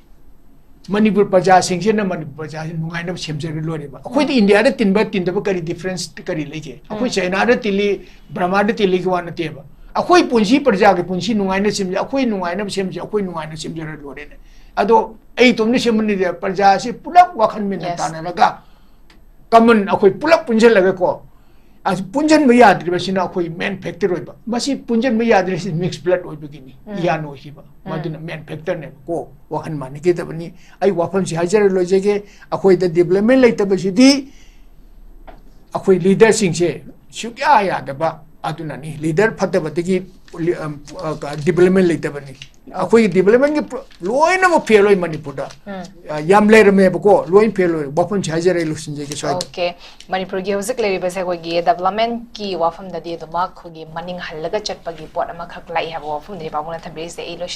ꯃꯅꯤꯄꯨꯔ ꯄ꯭ꯔꯖꯥꯁꯤꯡꯁꯤꯅ ꯃꯅꯤꯄꯨꯔ ꯄ꯭ꯔꯖꯥꯁꯤ ꯅꯨꯡꯉꯥꯏꯅꯕ ꯁꯦꯝꯖꯔ ꯂꯣꯏꯔꯦꯕ꯫ ꯑꯩꯈꯣꯏꯗꯤ ꯏꯟꯗꯤꯌꯥꯗ ꯇꯤꯟꯕ ꯇꯤꯟꯗꯕ ꯀꯔꯤ difference ꯀꯔꯤ ꯂꯩꯒꯦ? ꯑꯩꯈꯣꯏ ꯎꯝ. ꯆꯥꯏꯅꯥꯗ ꯇꯤꯜꯂꯤ, ꯕ꯭ꯔꯃꯥꯗ ꯇꯤꯜꯂꯤꯒꯤ ꯋꯥ ꯅꯠꯇꯦꯕ꯫ ꯑꯩꯈꯣꯏ ꯄꯨꯟꯁꯤ ꯄ꯭ꯔꯖꯥꯒꯤ ꯄꯨꯟꯁꯤ ꯅꯨꯡꯉꯥꯏꯅ ꯁꯦꯝꯖ-, ꯑꯩꯈꯣꯏ ꯅꯨꯡꯉꯥꯏꯅꯕ ꯁꯦꯝꯁꯦ, ꯑꯩꯈꯣꯏ ꯅꯨꯡꯉꯥꯏꯅ ꯁꯦꯝꯖꯔ ꯂꯣꯏꯔꯦꯅꯦ꯫ ꯑꯗꯣ ꯑꯩ ꯏꯇꯣꯝꯇ ꯁꯦꯝꯕꯅꯤꯗ, ꯄ꯭ꯔꯖꯥꯁꯤ ꯄꯨꯂꯞ ꯋꯥꯈꯜ ꯃꯤꯟꯅ Yes. ꯇꯥꯟꯅꯔꯒ common ꯑꯩꯈꯣꯏ ꯄꯨꯂꯞ ꯄꯨꯟꯁꯤꯜꯂꯒꯀꯣ, ꯑꯁꯤ ꯄꯨꯟꯁꯤꯟꯕ ꯌꯥꯗ꯭ꯔꯤꯕꯁꯤꯅ ꯑꯩꯈꯣꯏ main factor ꯑꯣꯏꯕ꯫ ꯃꯁꯤ ꯄꯨꯟꯁꯤꯟꯕ ꯌꯥꯗ꯭ꯔꯤꯁꯤ mixed blood ꯑꯣꯏꯕꯒꯤꯅꯤ, ꯎꯝ. ꯏꯌꯥꯟ ꯑꯣꯏꯈꯤꯕ꯫ ꯎꯝ. ꯃꯗꯨꯅ main factor ꯅꯦꯕꯀꯣ, ꯋꯥꯈꯜ ꯃꯥꯟꯅꯈꯤꯗꯕꯅꯤ꯫ ꯑꯩ ꯋꯥꯐꯝꯁꯤ ꯍꯥꯏꯖꯔ ꯂꯣꯏꯖꯒꯦ꯫ ꯑꯩꯈꯣꯏꯗ development ꯂꯩꯇꯕꯁꯤꯗꯤ ꯑꯩꯈꯣꯏ leader ꯁꯤꯡꯁꯦ ꯁꯨꯛꯌꯥ ꯌꯥꯗꯕ ꯑꯗꯨꯅꯅꯤ꯫ Leader ꯐꯠꯇꯕꯗꯒꯤ ꯂꯤ-, ꯑꯝ, ꯑ, development ꯂꯩꯇꯕꯅꯤ꯫ ꯑꯩꯈꯣꯏꯒꯤ development ꯀꯤ ꯄ꯭ꯔꯣ-, ꯂꯣꯏꯅꯃꯛ fail ꯑꯣꯏ ꯃꯅꯤꯄꯨꯔꯗ꯫ ꯎꯝ. ꯑ, ꯌꯥꯝ ꯂꯩꯔꯝꯃꯦꯕꯀꯣ, ꯂꯣꯏ fail ꯑꯣꯏ꯫ ꯋꯥꯐꯝꯁꯤ ꯍꯥꯏꯖꯔ ꯑꯩ ꯂꯣꯏꯁꯤꯟꯖꯒꯦ ꯁ꯭ꯋꯥꯏꯗ꯫ Okay. ꯃꯅꯤꯄꯨꯔꯒꯤ ꯍꯧꯖꯤꯛ ꯂꯩꯔꯤꯕꯁꯦ ꯑꯩꯈꯣꯏꯒꯤ development ꯀꯤ ꯋꯥꯐꯝꯗꯗꯤ ꯑꯗꯨꯃꯛ ꯑꯩꯈꯣꯏꯒꯤ ꯃꯅꯤꯡ ꯍꯜꯂꯒ ꯆꯠꯄꯒꯤ ꯄꯣꯠ ꯑꯃꯈꯛ ꯂꯥꯛꯏ ꯍꯥꯏꯕ ꯋꯥꯐꯝꯗꯨꯅꯤ ꯄꯥꯕꯨꯡꯅ ꯊꯝꯕꯤꯔꯤꯁꯦ꯫ ꯑꯩ ꯂꯣꯏꯁꯤꯟ-